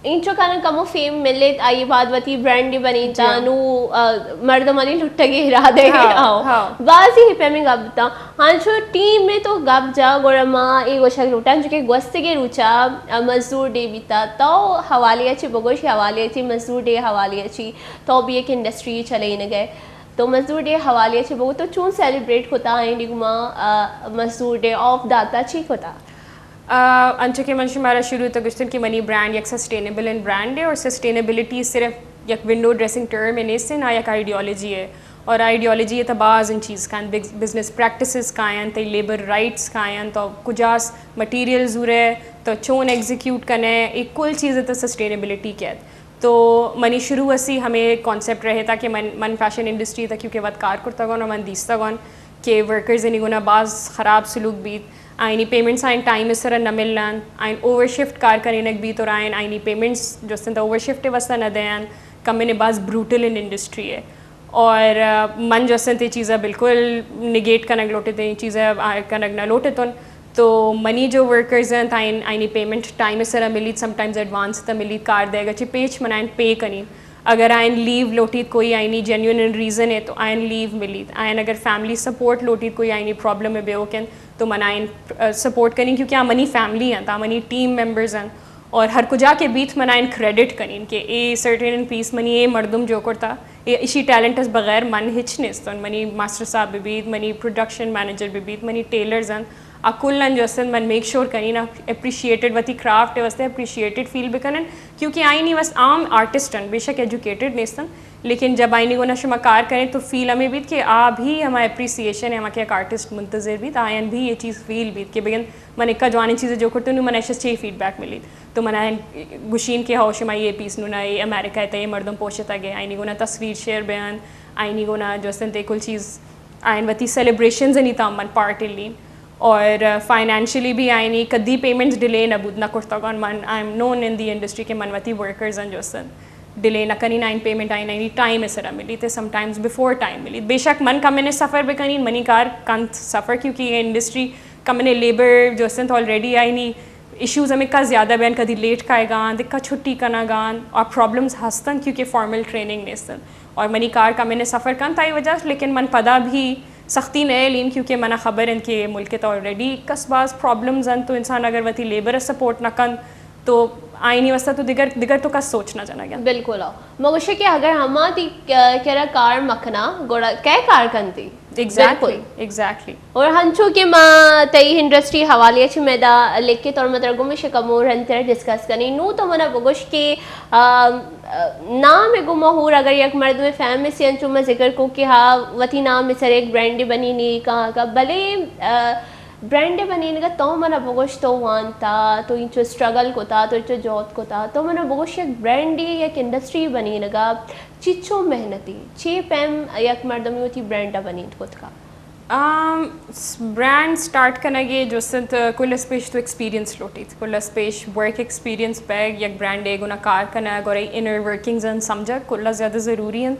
اینچو کنا کمو فیم ملیت، آئی بعد وتی برانڈ بنیتا، جی۔ نو، آ، مردمانی لٹگے ارادے ہاں، ہاں۔ بعضی ہی پیمیں گپ تا۔ ہنچو ٹیم ء تو گپ جا، گڑا ما اے گوشگ لوٹاں، چونکہ گوستگیں روچا، آ، مزدور ڈے بیتا، تو حوالے ء چی بگوش، حوالے ء چی مزدور ڈے حوالے ء چی، تو بھی ایک انڈسٹری چلینگ ء، تو مزدور ڈے حوالے ء چی بگو، تو چون سیلیبریٹ کتا، آئیں ڈی گما، آ، مزدور ڈے آف داتا چی کتا؟ آ، انچو کہ من شمارا شروع تو گشتن کہ منی برانڈ یک سسٹینیبل ان برانڈ ہے، اور سسٹینیبلٹی صرف یک ونڈو ڈریسنگ ٹرم ء نیست انت، آ یک آئیڈیالوجی ہے، اور آئیڈیالوجی ء تہ باز ان چیز کن، بز-، بزنس پریکٹسز کائن، تئی لیبر رائٹس کائن، تو کجاس مٹیریل زورے، تو چون ایگزیکیوٹ کنے، اے کل چیز ء تہ سسٹینیبلٹی کیت۔ تو منی شروع اسی ہمیں کانسیپٹ رہے تھا کہ من، من فیشن انڈسٹری تک کیونکہ وت کار کرتا گون اور من دیستا گون کہ ورکرز انہی گنا باز خراب سلوک بیت، آئینی پیمنٹس آئین ٹائم سر نہ ملن، آئین اوور شفٹ کار کرینک بیت اور آئین آئینی پیمنٹس جو استن اوور شفٹ واسطہ نہ دین، کمپنی باز بروٹل ان انڈسٹری ہے۔ اور، آ، من جو استن تی چیزا بالکل نگیٹ کنگ لوٹے تھے، چیزا، آ، کنگ نہ لوٹے تن۔ تو منی جو ورکرز ہیں، تائین آئینی پیمنٹ ٹائم سر ملیت، سم ٹائمز ایڈوانس تا ملیت، کار دے گا چی پیچ من آئین پے کنی۔ اگر آئین لیو لوٹیت، کوئی آئینی جینیون ریزن ہے تو آئین لیو ملیت۔ آئین اگر فیملی سپورٹ لوٹیت، کوئی آئینی پرابلم ہے بیوکن، تو من آئین، آ، سپورٹ کنی، کیونکہ آ منی فیملی ہیں، تا منی ٹیم ممبرز ہیں، اور ہر کجا کے بیت من آئین کریڈٹ کنی کہ اے سرٹین پیس منی اے مردم جو کرتا، اے اشی ٹیلنٹ اس بغیر من ہچ نیستن۔ منی ماسٹر صاحب بیت، منی پروڈکشن مینیجر بیت، منی ٹیلرز ہیں، آ کلن جو استن من میک شور کنین آ اپریشیٹڈ، وتی کرافٹ واسطے اپریشیٹڈ فیل بکنن، کیونکہ آئینی وس عام آرٹسٹ ان، بے شک ایجوکیٹڈ نیستن، لیکن جب آئینی گونا شما کار کریں تو فیل ہمیں بیت کہ آ بھی ہما اپریسیشن ہے، ہما کہ ایک آرٹسٹ منتظر بیت، آئین بھی یہ چیز فیل بیت کہ بگن من اکا جوانیں چیزیں جو کرتے ہوں، من ایشس چے فیڈ بیک ملیت۔ تو من آئین گوشین کہ ہو شما یہ پیس نونا یہ امریکہ ہے، یہ مردم پوشتا گئے، آئینی گونا تصویر شیئر بیان، آئینی گونا جو استن تے کل چیز آئین وتی سیلیبریشنز انی تام من پارٹ لین، اور فائنینشلی بھی آئینی کدی پیمنٹس ڈیلے نہ بود، نہ کرتگان۔ من، I am known in the industry کہ من وتی ورکرز ان جو استن ڈیلے نہ کنین، آئین پیمنٹ آئین آئینی ٹائم سرا ملیت، سم ٹائمز بیفور ٹائم ملیت۔ بے شک من کمنے سفر بکنین، منی کار کنت سفر، کیونکہ یہ انڈسٹری کمنے لیبر جو استن تو آلریڈی آئینی ایشوز ہمیں کا زیادہ بین، کدی لیٹ کائے گان، دکا چھٹی کنا گان، اور پرابلمز ہستن کیونکہ فارمل ٹریننگ نیستن۔ اور منی کار کمنے سفر کنت آئی وجہ، لیکن من پدا بھی سختی نئے لین، کیونکہ منا خبر انت کہ ملک تو آلریڈی کس باز پرابلمز انت، تو انسان اگر وتی لیبر سپورٹ نہ کنت تو آئینی واسطہ تو دگر، دگر تو کس سوچ نہ جنگ انت۔ بالکل ہو۔ مگوشے کہ اگر ہما تی کرا کار مکنا، گڑا کئے کار کنتی؟ ایگزیکٹلی، بالکل۔ ایگزیکٹلی۔ اور ہنچو کہ ما تئی انڈسٹری حوالے چی میدا لکھے طور مطلب گم شکمو رنتر ڈسکس کنی، نو تو منا بگوش کہ، آ، نام ءِ گوما ہور اگر یک مردمے فیمس انت، چو ما ذکر کو کہ ہا وتی نام ءِ سر یک برانڈے بنینی کہاں کا، بلے برانڈے بنینگا تو منا بگوش تو وانتا، تو انچو اسٹرگل کتا، تو انچو جہد کتا، تو منا بگوش یک برانڈے، یک انڈسٹری بنینگا چیچو محنتی، چی پیم یک مردمے وتی برانڈا بنینت کت کا؟ آم، س-، برانڈ سٹارٹ کنگ ءِ جست انت، کل اس پیش تو ایکسپیرینس لوٹیت، کل اس پیش ورک ایکسپیرینس بیگ، یک برانڈے گنا کار کنگ اور انر ورکنگز ان سمجھگ کل زیادہ ضروری انت۔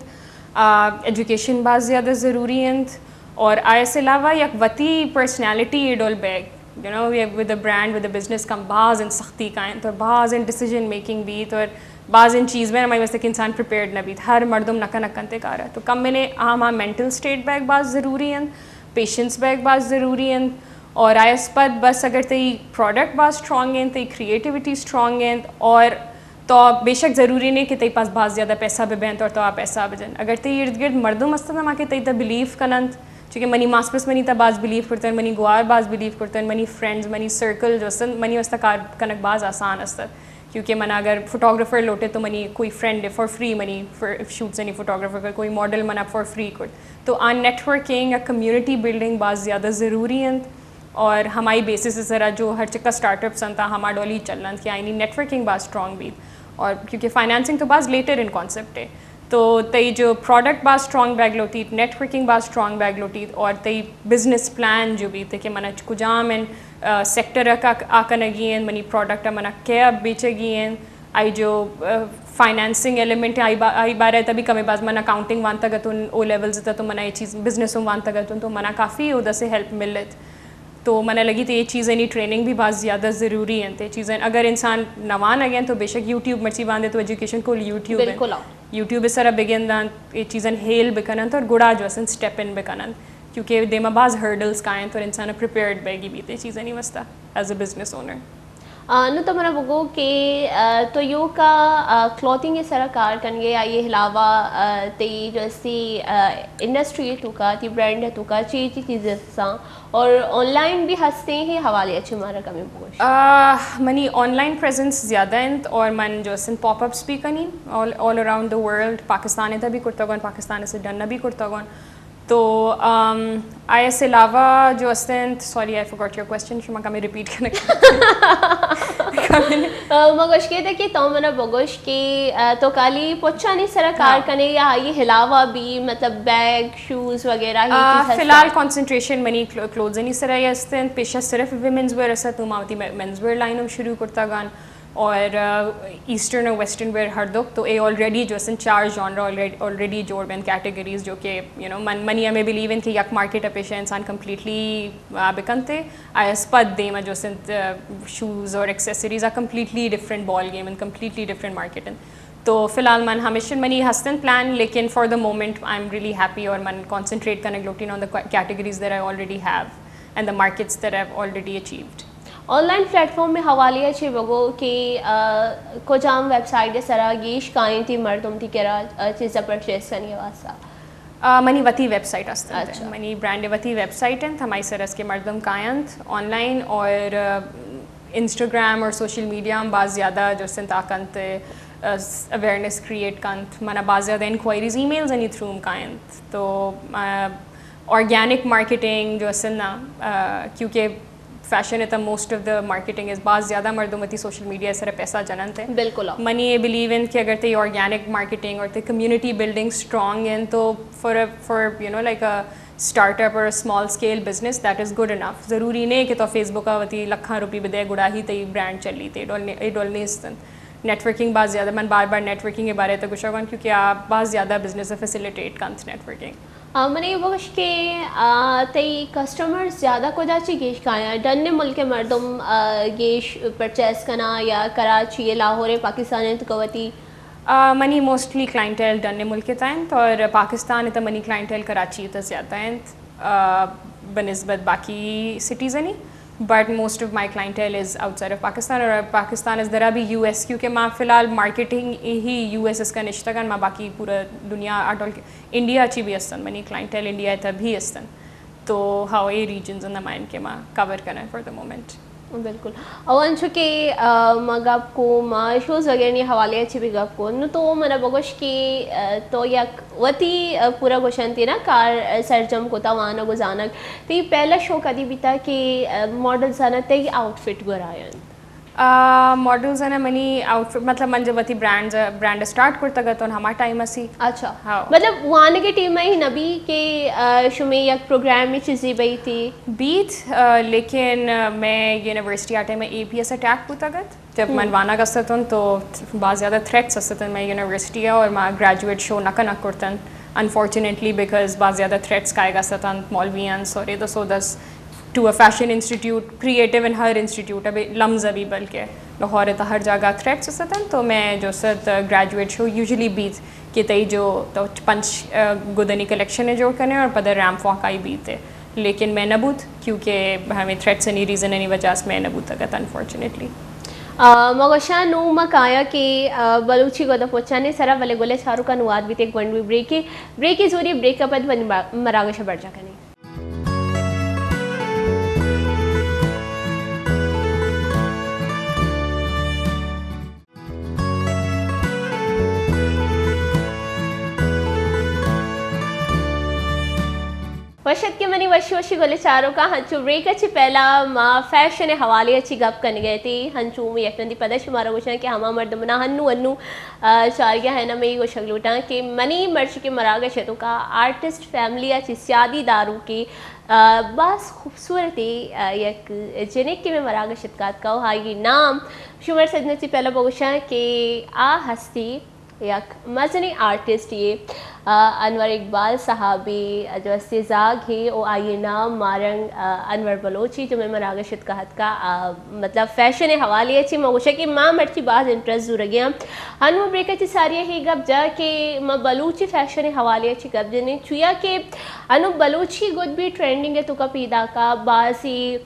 آ، ایجوکیشن باز زیادہ ضروری انت اور آئی اس علاوہ یک وتی پرسنالٹی ای ڈول بیگ، you know, with the brand, with the business کم باز ان سختی کائنت اور باز ان ڈیسیژن میکنگ بیت اور باز ان چیز بین ہمائی واسطہ کہ انسان پریپیئرڈ نہ بیت، ہر مردم نہ کنگ کنت کارا۔ تو کم منے آ ہما مینٹل اسٹیٹ بیگ باز ضروری انت، پیشنس بیگ باز ضروری انت، اور آئی اس پد بس اگر تئی پروڈکٹ باز اسٹرانگ انت، تئی کریٹیوٹی اسٹرانگ انت، اور تو بے شک ضروری نہیں کہ تئی پاس باز زیادہ پیسہ بہ بینت اور تو آ پیسہ بجن۔ اگر تئی ارد گرد مردم است ہما کہ تئی تہ بلیو کننت، چونکہ منی ماسپس منی تہ باز بلیو کرتن، منی گوار باز بلیو کرتن، منی فرینڈز، منی سرکل جو است، منی واسطہ کار کنگ باز آسان است۔ کیونکہ منا اگر فوٹوگرافر لوٹے تو منی کوئی فرینڈ فار فری منی شوٹس، یعنی فوٹوگرافر کا کوئی ماڈل منا فار فری کرت۔ تو آ نیٹ ورکنگ، آ کمیونٹی بلڈنگ باز زیادہ ضروری انت، اور ہمائی بیسس سرا جو ہر چکا اسٹارٹ اپس انت، ہما ڈولی چلنت کہ آئینی نیٹ ورکنگ باز اسٹرانگ بیت، اور کیونکہ فائنانسنگ تو باز لیٹر ان کانسیپٹ ہے، تو تئی جو پروڈکٹ باز اسٹرانگ بیگ لوٹیت، نیٹ ورکنگ باز اسٹرانگ بیگ لوٹیت، اور تئی بزنس پلان جو بیت کہ منا کجام ان، آ، سیکٹر کا آ کنگی انت، منی پروڈکٹ منا کیا بیچگی انت، آئی جو، آ، فائنانسنگ ایلیمنٹ ہے، آئی با-، آئی بارے تہ بھی کمے باز من اکاؤنٹنگ وانتگ اتوں، او لیولز تہ تو منا یہ چیز بزنس ہم وانتگ اتوں، تو منا کافی اودا سے ہیلپ ملت۔ تو منا لگی تہ یہ چیزانی ٹریننگ بھی باز زیادہ ضروری انت۔ یہ چیزیں اگر انسان نہ وانگ انت تو بے شک یوٹیوب مرچی باندے تو ایجوکیشن کل یوٹیوب انت۔ بالکل، آ۔ یوٹیوب سرا بگندنت، یہ چیزیں ہیل بکننت اور گڑا جو اسن اسٹیپ ان بکننت، کیونکہ دیما باز ہرڈلز کائنت اور انسان پریپیئرڈ بیگی بیت یہ چیزانی واسطہ ایز اے بزنس اونر۔ آ، نو تو منا بگو کہ، آ، تو یوکا، آ، کلوتھنگ سرا کار کنگے، آئی علاوہ، آ، تئی جو استی، آ، انڈسٹری توکا، تی برانڈ توکا، چی چی چیزیں ساں اور آن لائن بھی ہستے ہیں حوالے اچھے مارا کمی بگوش۔ آ، منی آن لائن پریزنس زیادہ انت اور من جو اسن پاپ اپس بھی کنی all, all around the world, Pakistan تہ بھی کرتگون، پاکستان سے ڈن بھی کرتگون۔ تو، آم، آئی اس علاوہ جو است انت، سوری، آئی فارگاٹ یور کوسچن، شما کمی ریپیٹ کنگ۔ آ، ما گوش کے تھے کہ تو منا بگوش کہ، آ، تو کالی پچانی سرا کار ہاں۔ کنے یا آئی علاوہ بھی، مطلب، بیگ، شوز وغیرہ ہی آ، چیز ہستا؟ فی الحال کانسنٹریشن منی کلو-، کلوتھز نی سرا است انت، پیشہ صرف ویمنز ویئر است، تو ما وتی مینز ویئر لائن ہم شروع کرتا گان۔ اور، آ، ایسٹرن اور ویسٹرن ویئر ہر دو، تو اے آلریڈی جو اسن چار جانرا آلریڈی، آلریڈی جوڑ بین کیٹیگریز، جو کہ، یو نو، من، منی ہمیں بلیو انت کہ یک مارکیٹ پیشہ انسان کمپلیٹلی، آ، بکنتے، آئی اس پد دیما جو اسن، آ، شوز اور ایکسیسریز آ کمپلیٹلی ڈفرنٹ بال گیم انت، کمپلیٹلی ڈفرنٹ مارکیٹ انت۔ تو فی الحال من ہمیشہ منی ہستن پلان، لیکن for the moment I am really happy اور من کانسنٹریٹ کنگ لوٹین on the categories that I already have and the markets that I have already achieved. Online platform میں حوالے چے بگو کہ، آ، کجام ویب سائٹ سرا گیش کائیں تی مردم تی کرا، آ، چیزا پرچیز کنی واسطہ؟ آ، منی وتی ویب سائٹ است انت۔ اچھا۔ منی برانڈ وتی ویب سائٹ انت، ہمائی سر اس کے مردم کاینت آن لائن اور، آ، انسٹاگرام اور سوشل میڈیا ہم باز زیادہ جو سن تا کنت، آ، اویئرنس کریئیٹ کنت۔ منا باز زیادہ انکوائریز ای میلز انی تھرو ہم کاینت۔ تو، آ، آرگینک مارکیٹنگ جو است نا، آ، کیونکہ فیشن ات، most of the marketing is, باز زیادہ مردم وتی سوشل میڈیا سر پیسہ جننت۔ بالکل۔ منی یہ بلیو انت کہ اگر تی آرگینک مارکیٹنگ اور تی کمیونٹی بلڈنگ اسٹرانگ انت تو for, for, you know, like a startup or a small scale business, that is good enough. ضروری نہیں کہ تو فیس بک وتی لکھاں روپی بدے گڑا ہی تی برانڈ چلی تے، اے ڈول نے-، اے ڈول نیست انت۔ نیٹ ورکنگ باز زیادہ، من بار بار نیٹ ورکنگ کے بارے تو گوشگ آں کیونکہ آ باز زیادہ بزنس فیسیلیٹیٹ کنت نیٹ ورکنگ۔ آ، من اے بگوش کہ، آ، تئی کسٹمر زیادہ کجا چی گیش کایاں؟ ڈن ملک مردم، آ، گیش پرچیز کنا یا کراچی، لاہور، پاکستان انت کو وتی؟ آ، منی موسٹلی کلائنٹیل ڈن ملک تا انت اور پاکستان تا منی کلائنٹیل کراچی تا زیادہ انت، آ، بنسبت باقی سٹیز انی۔ But most of my clientele is outside of Pakistan اور پاکستان از درا بھی یو ایس، کیونکہ ما فی الحال مارکیٹنگ ہی یو ایس اس کا نشتگن، ما باقی پورا دنیا آ ڈول انڈیا چی بھی استن، منی کلائنٹیل انڈیا تا بھی استن۔ تو how a regions in the mind کہ ما کور کنن فار دا مومنٹ۔ بالکل۔ او انچو کہ، آ، ما گپ کو، ما شوز وغیرہ نی حوالے ء چی بھی گپ کو، نو تو منا بگوش کہ، آ، تو یک وتی، آ، پورا گوشنتی نا کار، آ، سرجم کتا وانگ و زانگ، تی پہلا شو کدی بیتا کہ، آ، ماڈلز آنا تئی آؤٹ فٹ گورا انت؟ آ، ماڈلز آنا منی آؤٹ فٹ، مطلب من جب وتی برانڈز، برانڈ اسٹارٹ کرتگ ات ہما ٹائم اسی۔ اچھا۔ ہاں۔ مطلب وانگے ٹیم ای نبی کہ، آ، شمی یک پروگرام چیزی بیتی؟ بیت، آ، لیکن، آ، میں یونیورسٹی آ ٹائم اے پی ایس اٹیک بوتگ ات۔ جب من وانگ استتن تو باز زیادہ تھریٹس استتن میں یونیورسٹی اور ما گریجویٹ شو نہ کنگ کرتن، انفارچونیٹلی، بیکاز باز زیادہ تھریٹس کائے گا استتن مولویان سورے دس و دس to a fashion institute, creative ان ہر انسٹیٹیوٹ، ابھی لمز ابھی بلکہ لاہور تا ہر جگہ تھریٹس استتن، تو میں جو ست گریجویٹ شو یوزلی بیت کہ تئی جو تو پنچ، آ، گدنی کلیکشن جوڑ کنے اور پدا ریمپ واک آئی بیت ہے، لیکن میں نہ بوت کیونکہ ہمیں تھریٹس انی ریزن انی وجہ سے میں نہ بوت اگت انفارچونیٹلی۔ آ، ما گوشاں نوں ما کایاں کہ، آ، بلوچی گد ء پچانی سرا، بلے گل ء چاروکاں نوں وھد بیت یک گونڈویں بریکے، بریکے زوری، بریک ء پد منی ما-، مراگش ء برجا کنیں۔ وش اتکے منی وشی وشی گل چاروکاں، ہنچو بریک ء چہ پہلا ما فیشن ء حوالے ء چہ گپ کنگ ء تی، ہنچو یک رندی پدا شمارا گوشاں کہ ہما مردماں ہنو ہنو، آ، چارگیا ہیں، ہمے گوشگ لوٹاں کہ منی مرچی کہ مراگش ء توکا آرٹسٹ فیملی ء چہ سیادی داروکے، آ، باز خوبصورتے، آ، یک جنک کہ میں مراگش اتکاتکا و آئی نام شمار سجنا چہ پہلا بگوشاں کہ آ ہستی یک مزنیں آرٹسٹ یے، آ، انور اقبال صاحبے جو ہستی زاگ ہے و آئی نام مارنگ، آ، انور بلوچی جو میں مراگش اتکا ہتکا، آ، مطلب فیشن حوالے چی ما گوشا کہ ما مرچی باز انٹرسٹ زورگیاں۔ ہنو بریک چی ساری ہے گپ جا کہ ما بلوچی فیشن حوالے چی گپ جنیں، چویا کہ انو بلوچی گد بھی ٹرینڈنگ ہے تو کا پیدا کا بازی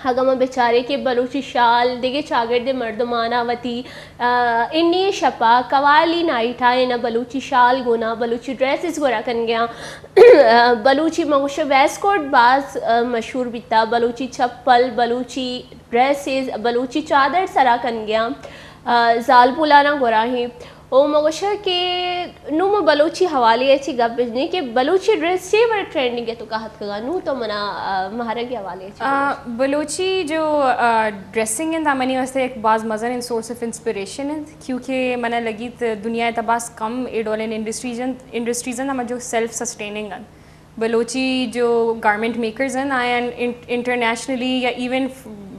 اگاں ما بچاریں کہ بلوچی شال دگہ چاگرد مردمانا وتی، آ، انی شپا قوالی نائٹا اینا بلوچی شال گونا، بلوچی ڈریسز گورا کنگیاں، آ، بلوچی منگوش ویسٹ کوٹ باز، آ، مشہور بیتا، بلوچی چپل، بلوچی ڈریسز، بلوچی چادر سرا کنگیاں، آ، زالبولانا گورا ہیں۔ او ما گوشاں کہ نوں ما بلوچی حوالے ء چہ گپ بجنیں کہ بلوچی ڈریس چے وڑ ٹرینڈنگ ء تو کا ہتکگا، نوں تو منا، آ، مہرگ ء حوالے ء چہ آ، بلوچی جو، آ، ڈریسنگ انت، آ منی واسطہ ایک باز مزن سورس آف انسپریشن انت، کیونکہ منا لگیت دنیا ء تہ باز کم اے ڈولیں انڈسٹریز انت، انڈسٹریز انت، ہما جو سیلف سسٹیننگ انت۔ بلوچی جو گارمنٹ میکرز ہیں، آیاں ان-، انٹرنیشنلی یا ایون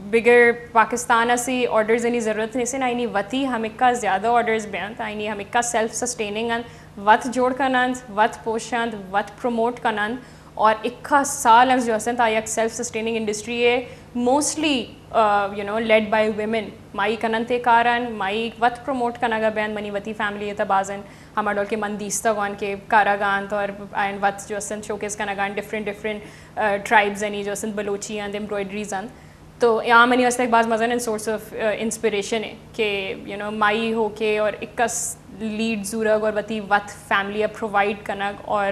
بگر پاکستان سے آرڈرز انی ضرورت نہیں سے، آئینی وتی ہمکا زیادہ آرڈرز بیانت، آئینی ہمکا سیلف سسٹیننگ انت، وت جوڑ کنند، وت پوشند، وت پروموٹ کنند، اور اکا سال انت جو ہستن تا یک سیلف سسٹیننگ انڈسٹری ہے، mostly, you know, led by women, مائی کنن تے کارن، مائی وت پروموٹ کنگا بیان، منی وتی فیملی تا بازن ہما ڈول کہ من دیستگ آن کہ کارگ آنت اور آیان وت جو استنت شوکیس کنگ آنت، ڈفرنٹ ڈفرنٹ، آ، ٹرائبز انی جو استنت، بلوچی انت، ایمبرائڈریز انت۔ تو آ منی واسطہ ایک باز مزن سورس آف، آ، انسپریشن ہے کہ، یو نو، مائی ہو کے اور اکس لیڈ زورگ اور وتی وت فیملی ء پرووائڈ کنگ اور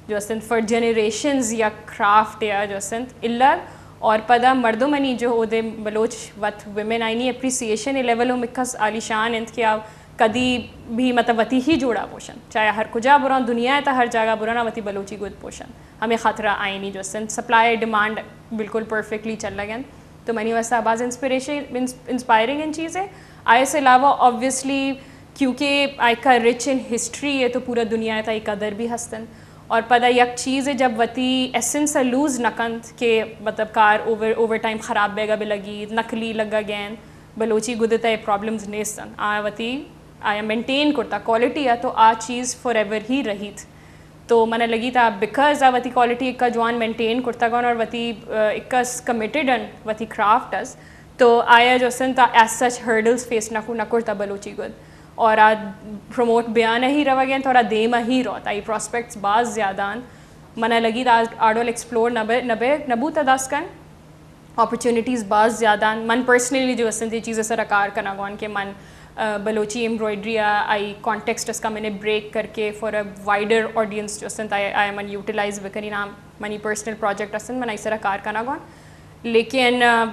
جو استنت فار جنریشنز یا کرافٹ یا جو استنت الگ اور پدا مردم انی جو اودے بلوچ وت ویمن آئینی اپریسیشن لیول ہم اکس عالی شان انت کہ آ کدی بھی مطلب وتی ہی جوڑا پوشن، چاہے ہر کجا بران، دنیا تا ہر جگہ بران، وتی بلوچی گد پوشن۔ ہمیں خاطرہ آئینی جو سن سپلائی ڈیمانڈ بالکل پرفیکٹلی چل لگن۔ تو منی واسطہ باز انسپریشن، انس-، انسپائرنگ ان چیز ہے۔ آئے سے علاوہ آبویسلی کیونکہ آئی کا رچ ان ہسٹری ہے تو پورا دنیا تا ایک قدر بھی ہستن۔ اور پدا یک چیز ہے جب وتی ایسنس لوز نہ کنت کہ مطلب کار اوور، اوور ٹائم خراب بیگا بھی لگی، نقلی لگا گین، بلوچی گدتا یہ پرابلمز نیستن۔ آ وتی آیا مینٹین کرتا کوالٹی ء تو آ چیز فار ایور ہی رہیت۔ تو من لگیت آ بیکاز آ وتی کوالٹی اکا جوان مینٹین کرتگ ان اور وتی، آ، اکا س-، کمیٹڈ ان وتی کرافٹ اس، تو آیا جو سن تا ایز سچ ہرڈلز فیس نہ کو-، نہ کرتا بلوچی گد۔ اور آ پروموٹ بیان ہی روگ انت اور آ دیم ہی روت، آئی پراسپیکٹس باز زیادہ ان۔ من لگیت آ، آ ڈول ایکسپلور نہ بے، نہ بے، نہ بوتا داس کن۔ اپرچونیٹیز باز زیادہ انت۔ من پرسنلی جو استنت اے چیز سرا کار کنگ آں کہ من، آ، بلوچی ایمبرائڈری آ آئی کانٹیکسٹ اس کا میں نے بریک کر کے فار اے وائڈر آڈینس جو استنت آئی، آئی من یوٹیلائز بکنی نام منی پرسنل پروجیکٹ استنت، من آئی سرا کار کنگ آں۔ لیکن، آ،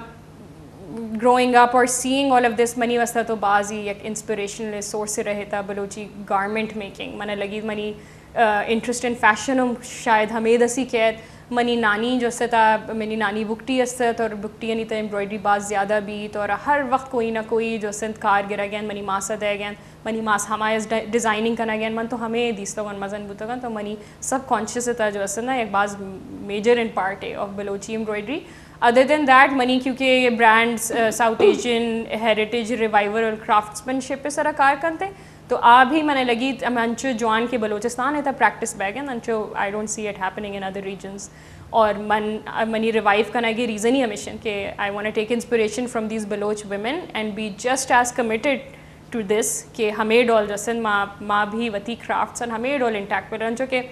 Growing up or seeing all of this, منی واسطہ تو باز ہی یک انسپریشنل سورس رہتا بلوچی گارمنٹ میکنگ. من لگی منی انٹرسٹ ان فیشن ہم شاید ہمے دسی کیت. منی نانی جو است، منی نانی بگٹی است اور بگٹی یعنی تو ایمبرائڈری باز زیادہ بیت اور ہر وقت کوئی نہ کوئی جو است کار گرگ انت، منی ماس ء دئیگ انت. منی ماس ہما ڈیزائننگ کنگ انت، من تو ہمے دیستگ انت، مزن بوتگ انت، تو منی سب کانشیس ء تہا جو است نا، یک باز میجر ان پارٹ ہے آف بلوچی ایمبرائڈری. ادر دین دیٹ، منی کیونکہ یہ brands south Asian heritage revival اور کرافٹسمینشپ ء سرا کار کنت، تو آ بھی من لگی ہم انچو جوان کہ بلوچستان ء تہا پریکٹس بیگ انت، انچو I don't see it happening in other regions. اور من، منی ریوائیو کنگ ء ریزن ہی ہمیش انت کہ I want to take inspiration from these Baloch women and be just as committed to this کہ ہمے ڈول جو است انت ما، ما بھی وتی کرافٹس انت ہمے ڈول انٹیکٹ بہ رہن، چونکہ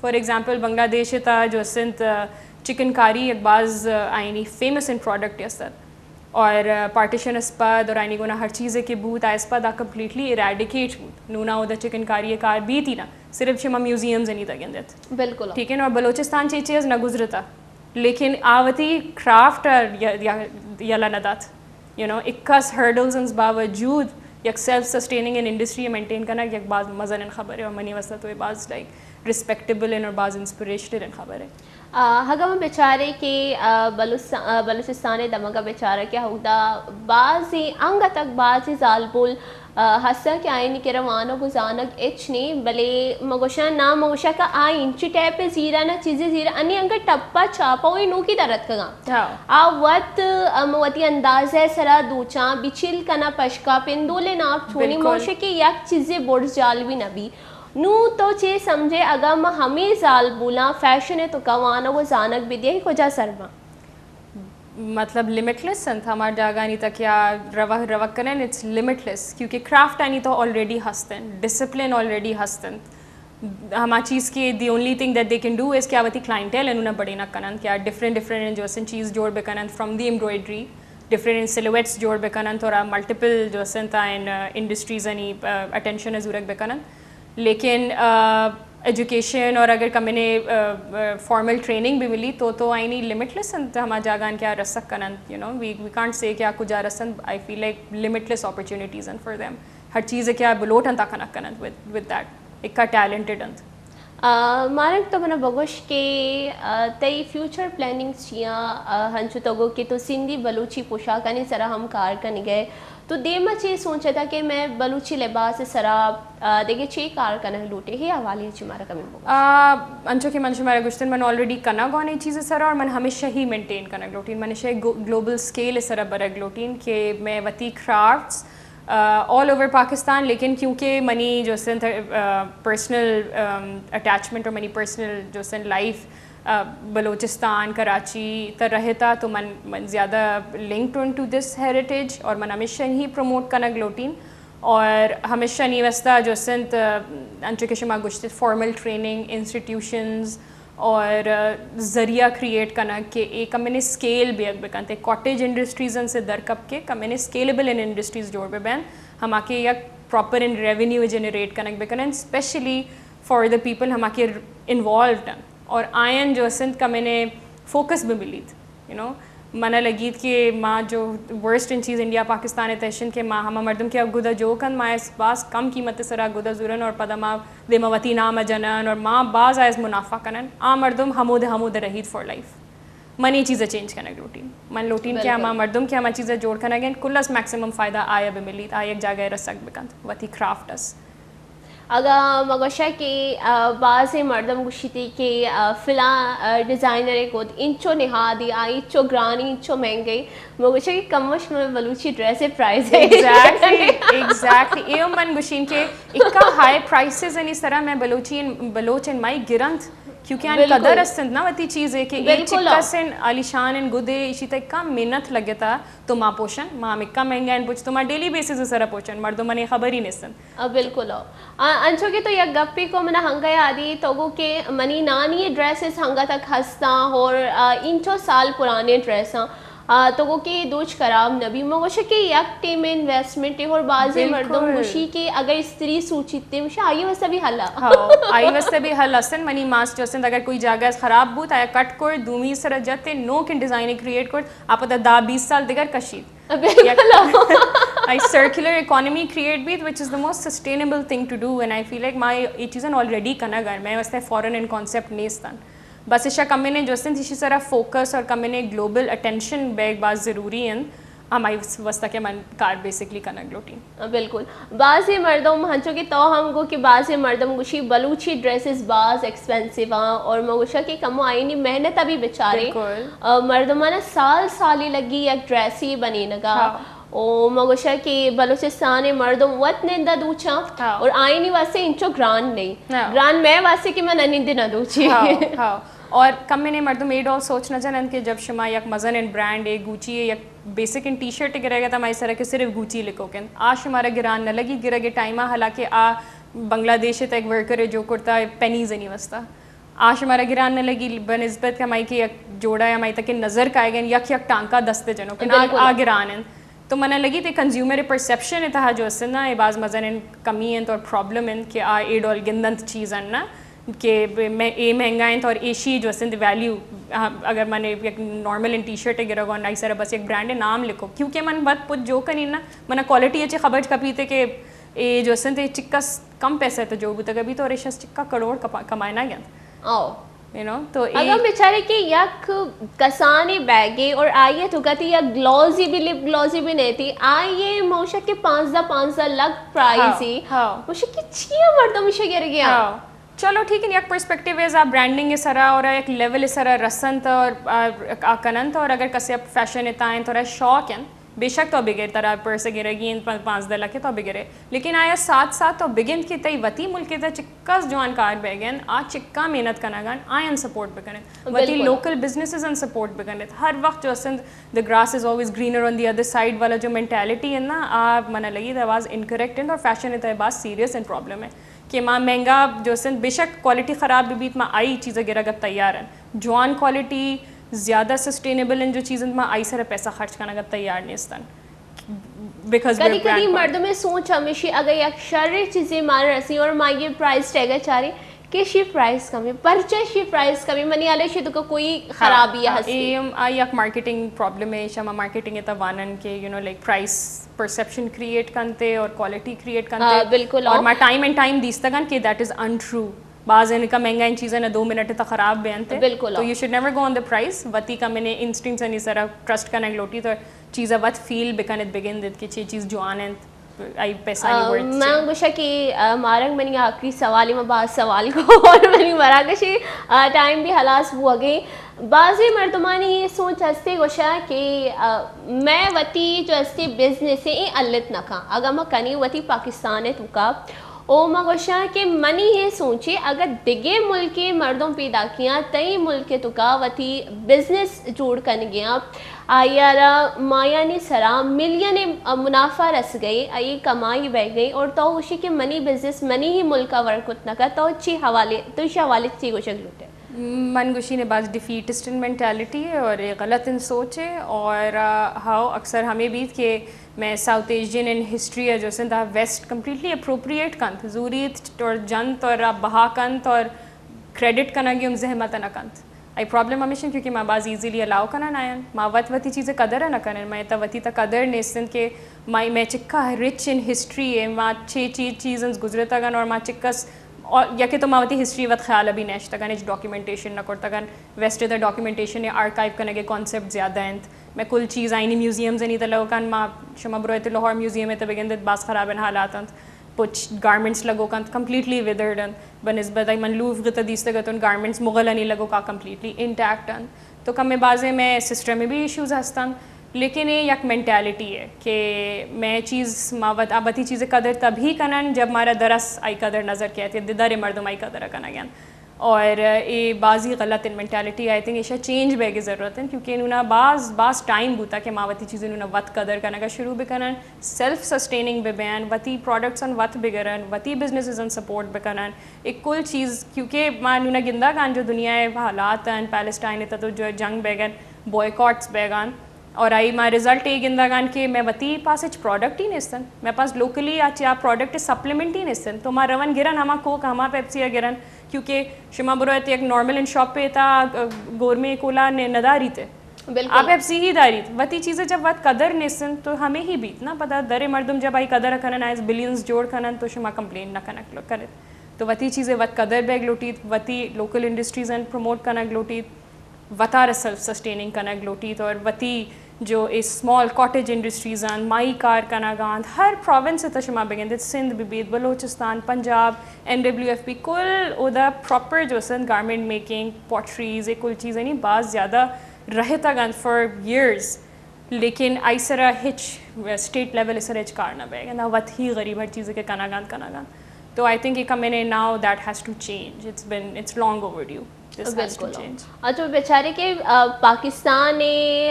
فار ایگزامپل بنگلہ دیش ء تہا جو است انت چکن کاری یک باز آئینی فیمس ان پروڈکٹ است. اور پارٹیشن اسپد اور آئینی گونا ہر چیز کہ بوت آ اسپد آ کمپلیٹلی اریڈیکیٹ بوت. نونا اودا چکن کاری کار بیتی نا، صرف شما میوزیمز انی تک گندت. بالکل. ٹھیک ہے نا، اور بلوچستان چی چیز نہ گزرتا، لیکن آ وتی کرافٹ یلا نہ دات. یو نو، اکس ہرڈلز انس باوجود یک self sustaining in industry maintain king یک باز مزن ان خبر ہے، اور منی واسطہ تو یہ باز لائک ریسپیکٹیبل ان اور باز انسپریشنل ان خبر ہے. آ، اگاں ما بچارے کہ، آ، بلوچستان، آ، بلوچستان ء دمگ ء بچارے کہ اودا بازیں انگت ء بازیں زالبول، آ، ہستاں کہ آئینی کرا وانگ و زانگ ہچ نی، بلے مگوشاں نا مگوشاں کہ آ انچی ٹائپ ء زیرا نا چیزے زیرا انی انگت ٹپا چاپا وہی نوکی در اتکگاں. ہاں. آ وت، آ، وتی اندازہ ء سرا دوچاں بچیل کنا پشکا پندولے ناپ چونی بالکل. موشے کہ یک چیزے برز جالبی نبی. نوں تو چے سمجھے اگاں ما ہمے زالبولاں فیشن ء توکا وانگ و زانگ بدیاں کجا سر باں؟ مطلب لمٹلیس انت، ہما جاگہانی تک یا روگ روگ کنن، اٹس لمٹلیس، کیونکہ کرافٹ آنی تو آلریڈی ہست انت، ڈسپلن آلریڈی ہست انت. ہما چیز کہ the only thing that they can do is کہ آ وتی کلائنٹیل انونا بڑینگ کنن کہ آ ڈفرنٹ ڈفرنٹ جو اسن چیز جوڑ بکنن، فرام دی ایمبرائڈری ڈفرنٹ سلویٹس جوڑ بکنن، تو آ ملٹیپل جو اسن تا ان انڈسٹریز آنی اٹینشن زورگ بکنن. لیکن ایجوکیشن اور اگر کمنے فارمل ٹریننگ بھی ملی تو تو آئینی لمٹلیس انت ہما جاگہان کہ آ رسک کننت. You know, we we can't say کہ آ کجا رسنت. I feel like limitless opportunities انت فار دیم. ہر چیز کہ آ بلوٹ انت آ کنک کننت ود ود دیٹ. اکا ٹیلنٹڈ انت. آ، مارنگ تو منا بگوش کہ، آ، تئی فیوچر پلاننگز چیاں؟ آ، ہنچو تو گو کہ تو سندھی بلوچی پوشاکانی سرا ہم کار کنگئے، تو دیما چے سوچتا کہ مئے بلوچی لباس سرا، آ، دگہ چے کار کنگ لوٹے؟ ہے حوالے چی مارا کمی بگوش. آ، انچو کہ من شمارا گوشتن، من آلریڈی کنگ آن اے چیز سرا اور من ہمیشہ ہی مینٹین کنگ لوٹین، من شہ گلوبل اسکیل سرا برگ لوٹین کہ مئے وتی کرافٹس آل اوور پاکستان، لیکن کیونکہ منی جو سن پرسنل اٹیچمنٹ اور منی پرسنل جو سن لائف بلوچستان، کراچی تر رہتا، تو من من زیادہ لنکڈ ان ٹو دس ہیریٹیج اور من ہمیشہ ہی پروموٹ کنگ لوٹین. اور ہمیشہ نی واسطہ جو سن انچو کہ شما گوشت فارمل ٹریننگ انسٹیٹیوشنز اور ذریعہ کریئیٹ کنگ کہ اے کمنے اسکیل بیگ بکنت، اے کاٹیج انڈسٹریز ان سے در کپ کے کمنے اسکیلیبل ان انڈسٹریز جوڑ بہ بین، ہما کہ یک پراپر ان ریونیو جنریٹ کنگ بکنن، اسپیشلی فار دا پیپل ہما کہ انوالوڈ ان اور آئین جو اسنت کمنے فوکس بہ ملیت. یو نو، منا لگیت کہ ما جو ورسٹ ان چیز انڈیا پاکستان ء تشن کہ ما ہما مردم کہ گدا جو کن ما اس باز کم قیمت سرا گدا زورن اور پدا ما دیما وتی نام جنن اور ما باز آئز منافع کنن، آ مردم ہمود ہمود رہیت فار لائف. من یہ چیز چینج کنگ لوٹین. من لوٹین کہ ہما بالکل. مردم کہ ہما چیز جوڑ کنگ انت، کل از میکسیمم فائدہ آیا بہ ملیت، آ یک جاگہ رسگ بکنت وتی کرافٹ اس. اگاں ما گوشاں کہ، آ، بازیں مردم گوشیتی کہ، آ، فلاں، آ، ڈیزائنر ء کت انچو نہادی، آ انچو گرانی، انچو مہنگے، ما گوشاں کہ کموش من بلوچی ڈریس ء پرائز ء. Exactly, exactly. اے ہم من گوشین کہ اکا ہائی پرائسز انی سرا میں بلوچی، بلوچ ان مائی گرنت، کیونکہ آن بالکل. قدر استنت نا وتی چیز ہے کہ اے بالکل. چکس ان عالی شان ان گدے، ایشی تک کم محنت لگتا تو ما پوشن، ما ہم اکا مہنگا ان پوچ تو ما ڈیلی بیسز سرا پوچن، مردم نے خبر ہی نستن. آ، بالکل او. آ، انچو کہ تو یک گپے کو منا ہنگا یادی تو گو کہ منی نانی ڈریسز ہنگا تک ہستاں اور، آ، انچو سال پرانے ڈریساں. آ، تو گو کہ دوچ خراب نبی. ما گوشے کہ یک ٹیم انویسٹمنٹ ہے اور بازیں بالکل. مردم گوشی کہ اگر استری سوچیتے مشا آئی واسطہ بھی حل ہے. ہاں، آئی واسطہ بھی حل ہستن. منی ماس جو ہستن اگر کوئی جاگہ خراب بوت آیا کٹ کر دومی سر جت نوک ڈیزائن کریئیٹ کر، آپ دا بیس سال دگر کشید. بالکل۔ یک، آئی سرکولر اکانومی کریئیٹ بیت، which is the most sustainable thing to do, and I feel like ما اے چیزاں آلریڈی کنگ ءَ، مئے واسطہ فارن ان کانسیپٹ نیستن۔ بس ایشا کمیں جو استن ایشی سرا فوکس اور کمیں گلوبل اٹینشن بیگ باز ضروری انت، ہمائی واسطہ کہ من کار بیسکلی کنگ لوٹیں۔ بالکل۔ بعضی مردم، ہنچو کہ تو ہم گو کہ بعضی مردم گوشی بلوچی ڈریسز باز ایکسپینسو آں، اور ما گوشا کہ کمو آئینی محنت ابھی بچارے۔ بالکل۔ آ، مردمانا سال سالی لگی یک ڈریسی بنینگا۔ ہاں۔ او ما گوشا کہ بلوچستان مردم وت نندا دوچاں، ہاں۔ اور آئینی واسطے انچو گران نہیں۔ ہاں۔ گران میں واسطے کہ من نندے نہ دوچی۔ ہاں، ہاں۔ اور کمیں مردم اے ڈول سوچ نہ جنن کہ جب شما یک مزن ان برانڈ اے گوچی اے یک بیسک ان ٹی شرٹ گرگ ءَ، تہ ہمائی سرا کہ صرف گوچی لکھوک انت۔ آ شمارا گران نہ لگی گرگ ءِ ٹائم ءَ، حالانکہ آ بنگلہ دیش ءِ تہ یک ورکر ءَ جو کرتا پینیز انی واسطہ۔ آ شمارا گران نہ لگی بہ نسبت کہ ہمائی کہ یک جوڑا ءَ ہمائی تک نظر کائیگ انت، یک یک ٹانکا دست ءَ جنوک انت، آ، بالکل۔ آ گران انت۔ تو منا لگی تے کنزیومر پرسپشن ءِ تہا جو است نا، اے باز مزن ان کمی انت اور پرابلم انت کہ آ اے ڈول گندنت چیز انت نا۔ کہ میں اے مہنگا انت اور ایشی جو است انت ویلیو، ہاں، اگر من یک نارمل ان ٹی شرٹ گرگ اور آئی سرا بس یک برانڈ نام لکھو، کیونکہ من بد پد جو کنی نا، منا کوالٹی اچ خبر کپیت کہ اے جو است انت اے چکس کم پیسہ تو جو بوتگ بیت اور ایشاں چکا کروڑ کپا-، کمائنا گنت۔ او۔ یو نو، تو اے اگاں بچارے کہ یک کسانی بیگے اور آئی ءِ توکا تی یک گلوزی بھی، لپ گلوزی بھی نیتی، آئی ءِ موشک کہ پانزدہ، پانزدہ لکھ پرائز ہی۔ ہاں، ہاں۔ موشک کہ چیا مردم ایشی گرگیا؟ ہاں۔ چلو ٹھیک ہے، یک پرسپیکٹیو ہے، آ برانڈنگ ءِ سرا اور یک لیول ءِ سرا رسنت اور آ، آ کننت، اور اگر کسے فیشن ءِ تہا انت اور شوق انت، بے شک تو بگر ترا پرس گرگی انت، پا-، پانزدہ لکھ تو بگرے، لیکن آیا ساتھ ساتھ تو بگند کہ تئی وتی ملک ءِ تہ چکس جوان کار بیگن، آ چکا محنت کنگن، آیان سپورٹ بکنت، وتی بالکل۔ لوکل بزنسز ان سپورٹ بکنت۔ ہر وقت جو است انت، the grass is always greener on the other side والا جو مینٹیلٹی ہے نا، آ منا لگی تہ باز انکریکٹ انت اور فیشن ءِ تہ باز سیریس ان پرابلم ہے۔ کہ ما مہنگا جو است انت، بے شک کوالٹی خراب بھی بیت، ما آئی چیز گرگ ءَ تیار ان۔ جوان کوالٹی، زیادہ سسٹینیبل ان جو چیز انت، ما آئی سرا پیسہ خرچ کنگ ءَ تیار نیستن۔ Because we are کدی کدی brand مردم ءِ سوچ ہمیشی، اگر یک شر چیزے مارا رسی اور ما یہ پرائس ٹیگ ءَ چاری کہ شی پرائس کم ہے، پرچہ شی پرائس کم ہے، منی حال شی تو کوئی خرابی ہاں، ہستی۔ اے ہم آ یک مارکیٹنگ پرابلم ہے، شما مارکیٹنگ ءِ تہ وانن کہ، you know, like price perception create کنتے اور کوالٹی کریئیٹ کنتے۔ ہاں، بالکل۔ اور ما ٹائم اینڈ ٹائم دیستگن کہ that is untrue۔ باز انکا مہنگا ان چیزاں نہ دو منٹ تک خراب بینت۔ بالکل۔ تو you should never go on the price۔ وتی کمیں انسٹنکٹس انی سرا ٹرسٹ کنگ لوٹی تو چیزا وت فیل بکنت، بگندت کہ چی چیز جوان انت، آئی پیسہ آ، نی ورتھ من چے۔ گوشا کہ، آ، مارنگ منی آخری سوال، ما باز سوال کو اور منی مراگشی، آ، ٹائم بھی ہلاس بوگے۔ بعضی مردمانی یہ سوچ ہستے گوشا کہ، آ، میں وتی جو ہستے بزنس ہے، اے الت نہ کھاں۔ اگر ما کنی وتی پاکستان ہے توکا، او ما گوشاں کہ منی ہے سوچے اگر دگے ملکے مردم پیدا کیاں، تئی ملک توکا وتی بزنس جوڑ کنگیاں، آئی ءَ را ماہیانی سرا ملین منافع رس گئی، آئی کمائی بہ گئی، اور تو گوشی کہ منی بزنس منی ہی ملک ءَ ورک کت نہ کت، تو چی حوالے، تو ایشی حوالے چی گوشگ لوٹے؟ من گوشی نے باز ڈیفیٹسٹ ان مینٹیلٹی ہے اور یہ غلط ان سوچ ہے، اور، آ، ہاؤ اکثر ہمیں بیت کہ میں ساؤتھ ایشین ان ہسٹری ہے جو سن دا ویسٹ کمپلیٹلی اپروپریٹ کنت، زوریت اور جنت اور بہا کنت اور کریڈٹ کنگی ہم زحمت نہ کنت۔ آئی پرابلم ہمیش انت کیونکہ ما باز ایزیلی الاؤ کنن آیان، ما وت وتی چیز قدر نہ کنن، ما تا وتی تا قدر نیستن کہ ما، میں چکا رچ ان ہسٹری ہے، ما چے چے چیز انت گزرتگن اور ما چکس، اور یا کہ تو ما وتی ہسٹری وت خیال ابھی نیشتگن، ہچ ڈاکیومنٹیشن نہ کرتگن۔ ویسٹ ءِ تہ ڈاکیومنٹیشن ءِ آرکائیو کنگ ءِ کانسیپٹ زیادہ انت۔ میں کل چیز آئینی میوزیمز انی تہ لوکان، ما شما برویت لاہور میوزیم ءِ تہ بگندت باز خراب ان حالات انت۔ پچ گارمنٹس لگوک انت، کمپلیٹلی ویدرڈ انت۔ بہ نسبت آئی من لوور ءِ تہ دیستگ اتون گارمنٹس مغلانی لگوک آ کمپلیٹلی انٹیکٹ انت۔ تو کمے بازیں میں سسٹم ءِ بھی ایشوز ہستن، لیکن اے یک مینٹیلٹی ہے کہ میں چیز، ما وت-، آ وتی چیز قدر تبھی کنن جب مارا درس آئی قدر نظر کیت یا ددر مردم آئی قدر کنگ انت۔ اور اے بازی غلط ان مینٹیلٹی، آئی تھنک ایشا چینج بیگ ضرورت انت، کیونکہ انونا باز، باز ٹائم بوتا کہ ما وتی چیزیں انونا وت قدر کنگا شروع بکنن، سیلف سسٹیننگ بہ بیان، وتی پروڈکٹس ان وت بگرن، وتی بزنسز ان سپورٹ بکنن۔ اے کل چیز، کیونکہ ما انونا گندگان جو دنیا ءِ حالات ان، پیلسٹائن ءِ تہ تو جو جنگ بیگن، بوائیکاٹس بیگان، اور آئی ما رزلٹ اے گندگان کہ میں وتی پاس ہچ پروڈکٹ ہی نیستن، میں پاس لوکلی آ چی آ پروڈکٹ سپلیمنٹ ہی نیستن، تو ما رون گرن ہما کوک، ہما پیپسی آ گرن، کیونکہ شما برو ایت یک نارمل ان شاپ پہ تا، گورمے کولا نے نداری تے۔ بالکل۔ آپ ءَ صحیح داریت، وتی چیزے جب وت قدر نیست انت تو ہمے ہی بیت نا، پدا درے مردم جب آئی قدر کنن، آئی بلینز جوڑ کنن تو شما کمپلین نہ کنگ کنت۔ تو وتی چیزے وت قدر بیگ لوٹیت، وتی لوکل انڈسٹریز انت پروموٹ کنگ لوٹیت، وتارا سیلف سسٹیننگ کنگ لوٹیت اور وتی جو اے اسمال کاٹیج انڈسٹریز انت، مائی کار کنگ انت، ہر پروونس ءَ تہ شما بگندیت، سندھ بہ بیت، Balochistan, Punjab, N W F P, کل اودا پراپر جو سند گارمنٹ میکنگ، پوٹریز، اے کل چیزانی باز زیادہ رہتگ انت فار ایئرز، لیکن آئی سرا ہچ اسٹیٹ لیول سرا ہچ کار نہ بیگ انت، وت ہی غریب ہر چیز کہ کنگ انت، کنگ انت۔ تو آئی تھنک اے کمیں now that has to change, it's been, it's long overdue, this has to بالکل۔ چینج۔ اور تو بیچارے کہ، آ، پاکستان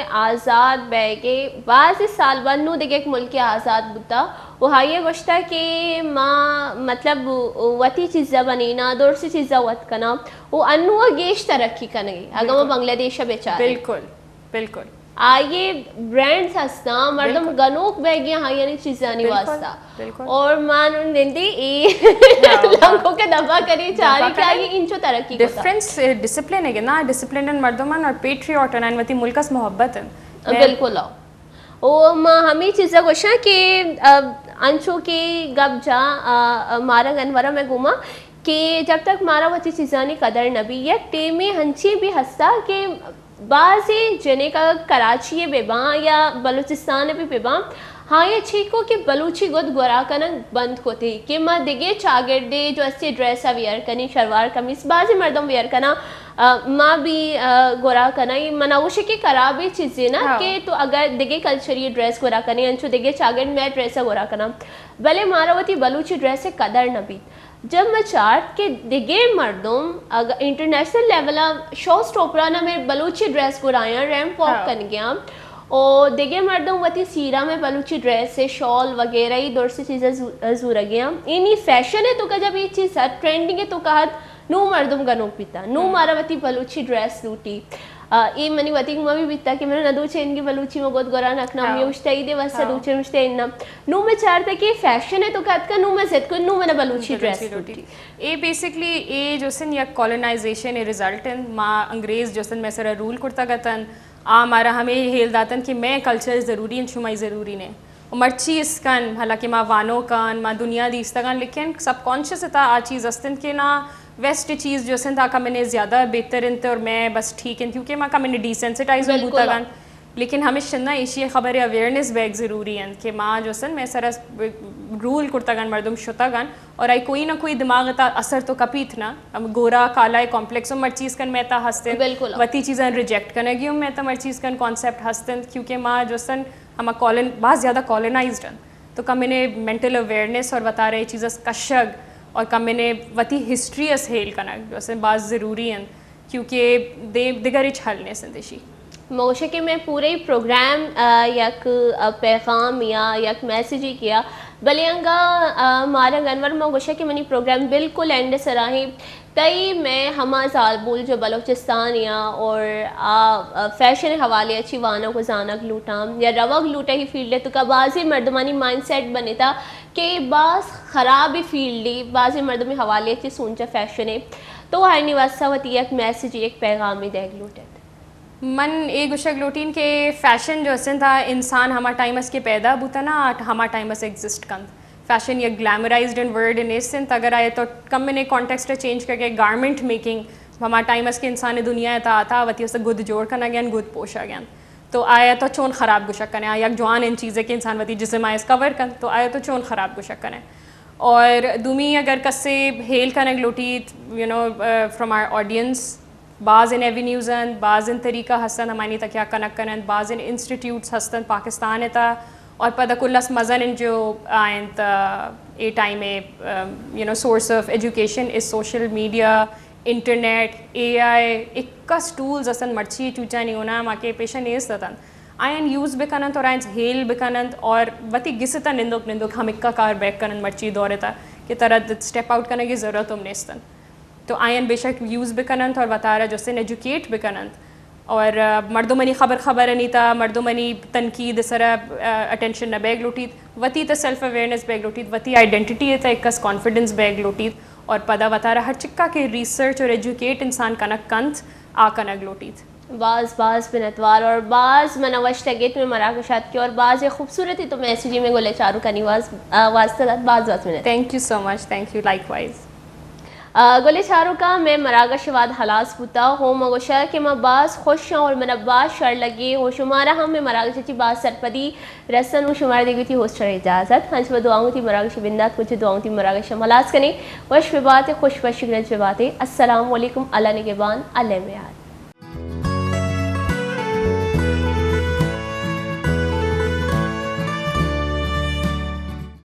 آزاد بیگے باز سال بعد نو دگہ ایک ملک آزاد بوتا، و ہائی گوشتا کہ ما مطلب وتی چیزا بنینا، درسی چیزا وت کنا، و انو گیش ترقی کنگی اگاں ما بالکل۔ بنگلہ دیش بیچارے۔ بالکل، بالکل۔ آئی برانڈز ہستاں، مردم بالکل۔ گنوک بیگی آئیانی چیزانی بالکل، واسطہ۔ بالکل۔ اور ما نون نندی اے ہاں، ہاں۔ لنکو کے دفعہ کری، دفعہ چاری کہ کری۔ آئی انچو ترقی کتا۔ ڈفرنس، اے، ڈسپلن ہے کہ نا، ڈسپلن مردمان اور پیٹریوٹ ہیں، وتی ملک اس محبت ہے۔ میں بالکل، آؤ۔ او ما ہمیں چیزا گوشاں کہ، آ، انچو کہ گپ جا، آ، آ، مارا گنورا میں گوما کہ جب تک مارا وتی چیزانی قدر نہ بی، یک ٹیمے ہنچی بھی ہستا کہ بازیں جنک اگاں کراچی ء بہ باں یا بلوچستان ء بھی بہ باں، آئی ء چیکو کہ بلوچی گد گورا کنگ بند کت ئے کہ ما دگہ چاگردے جو استے ڈریس ء ویئر کنی، شلوار قمیص بازیں مردم ویئر کناں، آ، ما بھی، آ، گورا کناں۔ اے منا گوشے کہ خرابیں چیزے نہ ہاں۔ کہ تو اگر دگہ کلچری ڈریس گورا کنے، انچو دگہ چاگرد مئے ڈریس ء گورا کناں، بلے مارا وتی بلوچی ڈریس ء قدر نہ بیت۔ جب ما چارت کہ دگہ مردم اگاں انٹرنیشنل لیول ء شو اسٹاپران ء مئے بلوچی ڈریس گورایاں، ریمپ واک ہاں۔ کنگیاں، او دگہ مردم وتی سیرا مئے بلوچی ڈریس ء شال وغیرہ ای درسی چیزاں زو-، زورگیاں۔ اینی فیشن ء توکا جب اے چیز ات، ٹرینڈنگ ء توکا ات، نوں مردم گنوک بیتا، نوں ہم۔ مارا وتی بلوچی ڈریس لوٹی۔ آ، اے منی وتی گما بھی بیتا کہ من نہ دوچے انگی بلوچی ما گد گورا نہ کناں، ہاں۔ ہمے اوشتائی دے واسطہ ہاں۔ دوچے اوشتائی نہ۔ نوں میں چارتا کہ فیشن ہے تو کت کا، نوں میں زد کو، نوں میں بلوچی بلوچی ڈریس لوٹی۔ لوٹی۔ اے بیسکلی اے جو سن یک کالونائزیشن اے رزلٹ انت، ما انگریز جو سن میں سرا رول کرتا گتن، آ مارا ہمیں ہیل داتن کہ میں کلچر ضروری انت، شمائی ضروری نے۔ و مرچی اسکن، حالانکہ ما وانوکان، ما دنیا دیستگان، لیکن سب کانشس تا آ چیز استن کہ نا ویسٹ چیز جو سن تا کمنے زیادہ بہتر انت اور میں بس ٹھیک انت، کیونکہ ما کمنے ڈیسینسٹائز بالکل۔ بوتگان۔ لیکن ہمیش نہ ایشی خبر اویئرنس بیگ ضروری انت کہ ما جو سن میں سرا رول کرتگان، مردم شتگان اور آئی کوئی نہ کوئی دماغ تا اثر تو کپیت نا۔ ہم گورا کالا کمپلیکس ہم مرچی اسکن میں تا ہستن۔ بالکل۔ وتی چیزاں ریجیکٹ کنگی ہم میں تا مرچی اسکن کانسیپٹ ہستن، کیونکہ ما جو سن ہما کالن-، باز زیادہ کالونائزڈ انت۔ تو کمنے مینٹل اویئرنس اور وتارا اے چیز اس کشگ اور کمنے وتی ہسٹری اس ہیل کنگ جو سن باز ضروری انت، کیونکہ دے-، دگر ہچ حل نیست انت ایشی۔ ما گوشے کہ میں پورے پروگرام، آ، یک، آ، پیغام یا یک میسج ہی کیا، بلے انگا، آ، مارا گنور ما گوشے کہ منی پروگرام بالکل اینڈ سرا ہیں۔ تئی میں ہما زالبول جو بلوچستان یا اور آ، آ، فیشن حوالے اچی وانگ و زانگ لوٹاں یا روگ لوٹا ہی فیلڈ توکا بازی مردمانی مائنڈ سیٹ بنتا کہ باز خراب فیلڈی، بازی مردمی حوالے اچی سوچا فیشن ہے۔ تو آئینی واسطہ وتی یک میسج، یک پیغامی دیگ لوٹت۔ من اے گوشگ لوٹین کہ فیشن جو اسنت آ انسان ہما ٹائم اس کہ پیدا بوتا نا، ہما ٹائم اس ایگزسٹ کنت۔ فیشن یک گلیمرائزڈ انڈ ورڈ نیست انت، اگر آئے تو کم نے کانٹیکسٹ چینج کر کے گارمنٹ میکنگ ہما ٹائم اس کہ انسان دنیا تا آتا وتی اس گد جوڑ کنا گین، گد پوشا گین۔ تو آیا تو چون خراب گوشگ کنے؟ آ یک جوان ان چیزے کہ انسان وتی جسم آئے اس کور کن، تو آیا تو چون خراب گوشگ کنے؟ اور دومی اگر کسے ہیل کنگ لوٹیت، you know, from our audience, باز ان ایونیوز انت، باز ان طریقہ ہستن ہمانی تک یا کنک کنن، باز ان انسٹیٹیوٹس ہستن پاکستان تا، اور پدا کل اس مزن ان جو آئنت، آ، اے ٹائم اے، you know, source of education is social media, internet, A I, اکس ٹولز ہستن مرچی چوچانی ہونا ہما کہ پیشن نیست اتن۔ آئین یوز بکننت اور آئین ہیل بکننت اور وتی گس تا نندوک نندوک ہمکا کار بیک کننت مرچی دور تا کہ ترا اسٹیپ آؤٹ کنگی ضرورت ہم نیستن۔ تو آیان بے شک یوز بکننت اور وتارا جستن ایجوکیٹ بکننت۔ اور، آ، مردمانی خبر خبرانی تا، مردمانی تنقید سرا، آ، اٹینشن نہ بیگ لوٹیت، وتی تا سیلف اویئرنس بیگ لوٹیت، وتی آئیڈینٹی تا ایکس کانفیڈنس بیگ لوٹیت اور پدا وتارا ہر چکا کہ ریسرچ اور ایجوکیٹ انسان کنگ کنت، آ کنگ لوٹیت۔ باز باز منتوار اور باز من وش لگیت میں مراگش آتکی اور باز خوبصورتی تو میسجی میں گلے چارو کنی واز آ، واسطہ دات۔ باز باز منت۔ Thank you so much. Thank you. Likewise. آ، گلے چاروکا میں مراگش واد ہلاس بوتا ہو مگوشا کہ ما باز خوش ہوں اور منا باز شر لگے ہو شمارا ہم میں مراگش چی باز سرپدی رسن ہوں شمارا دیگو تی ہوسٹر اجازت ہنچ و دعاؤں تی مراگش بندات کچھ دعاؤں تی مراگش ہم ہلاس کنے۔ وش بباتے، خوش وش گرج بباتے۔ السلام علیکم، اللہ نگہبان، اللہ میار۔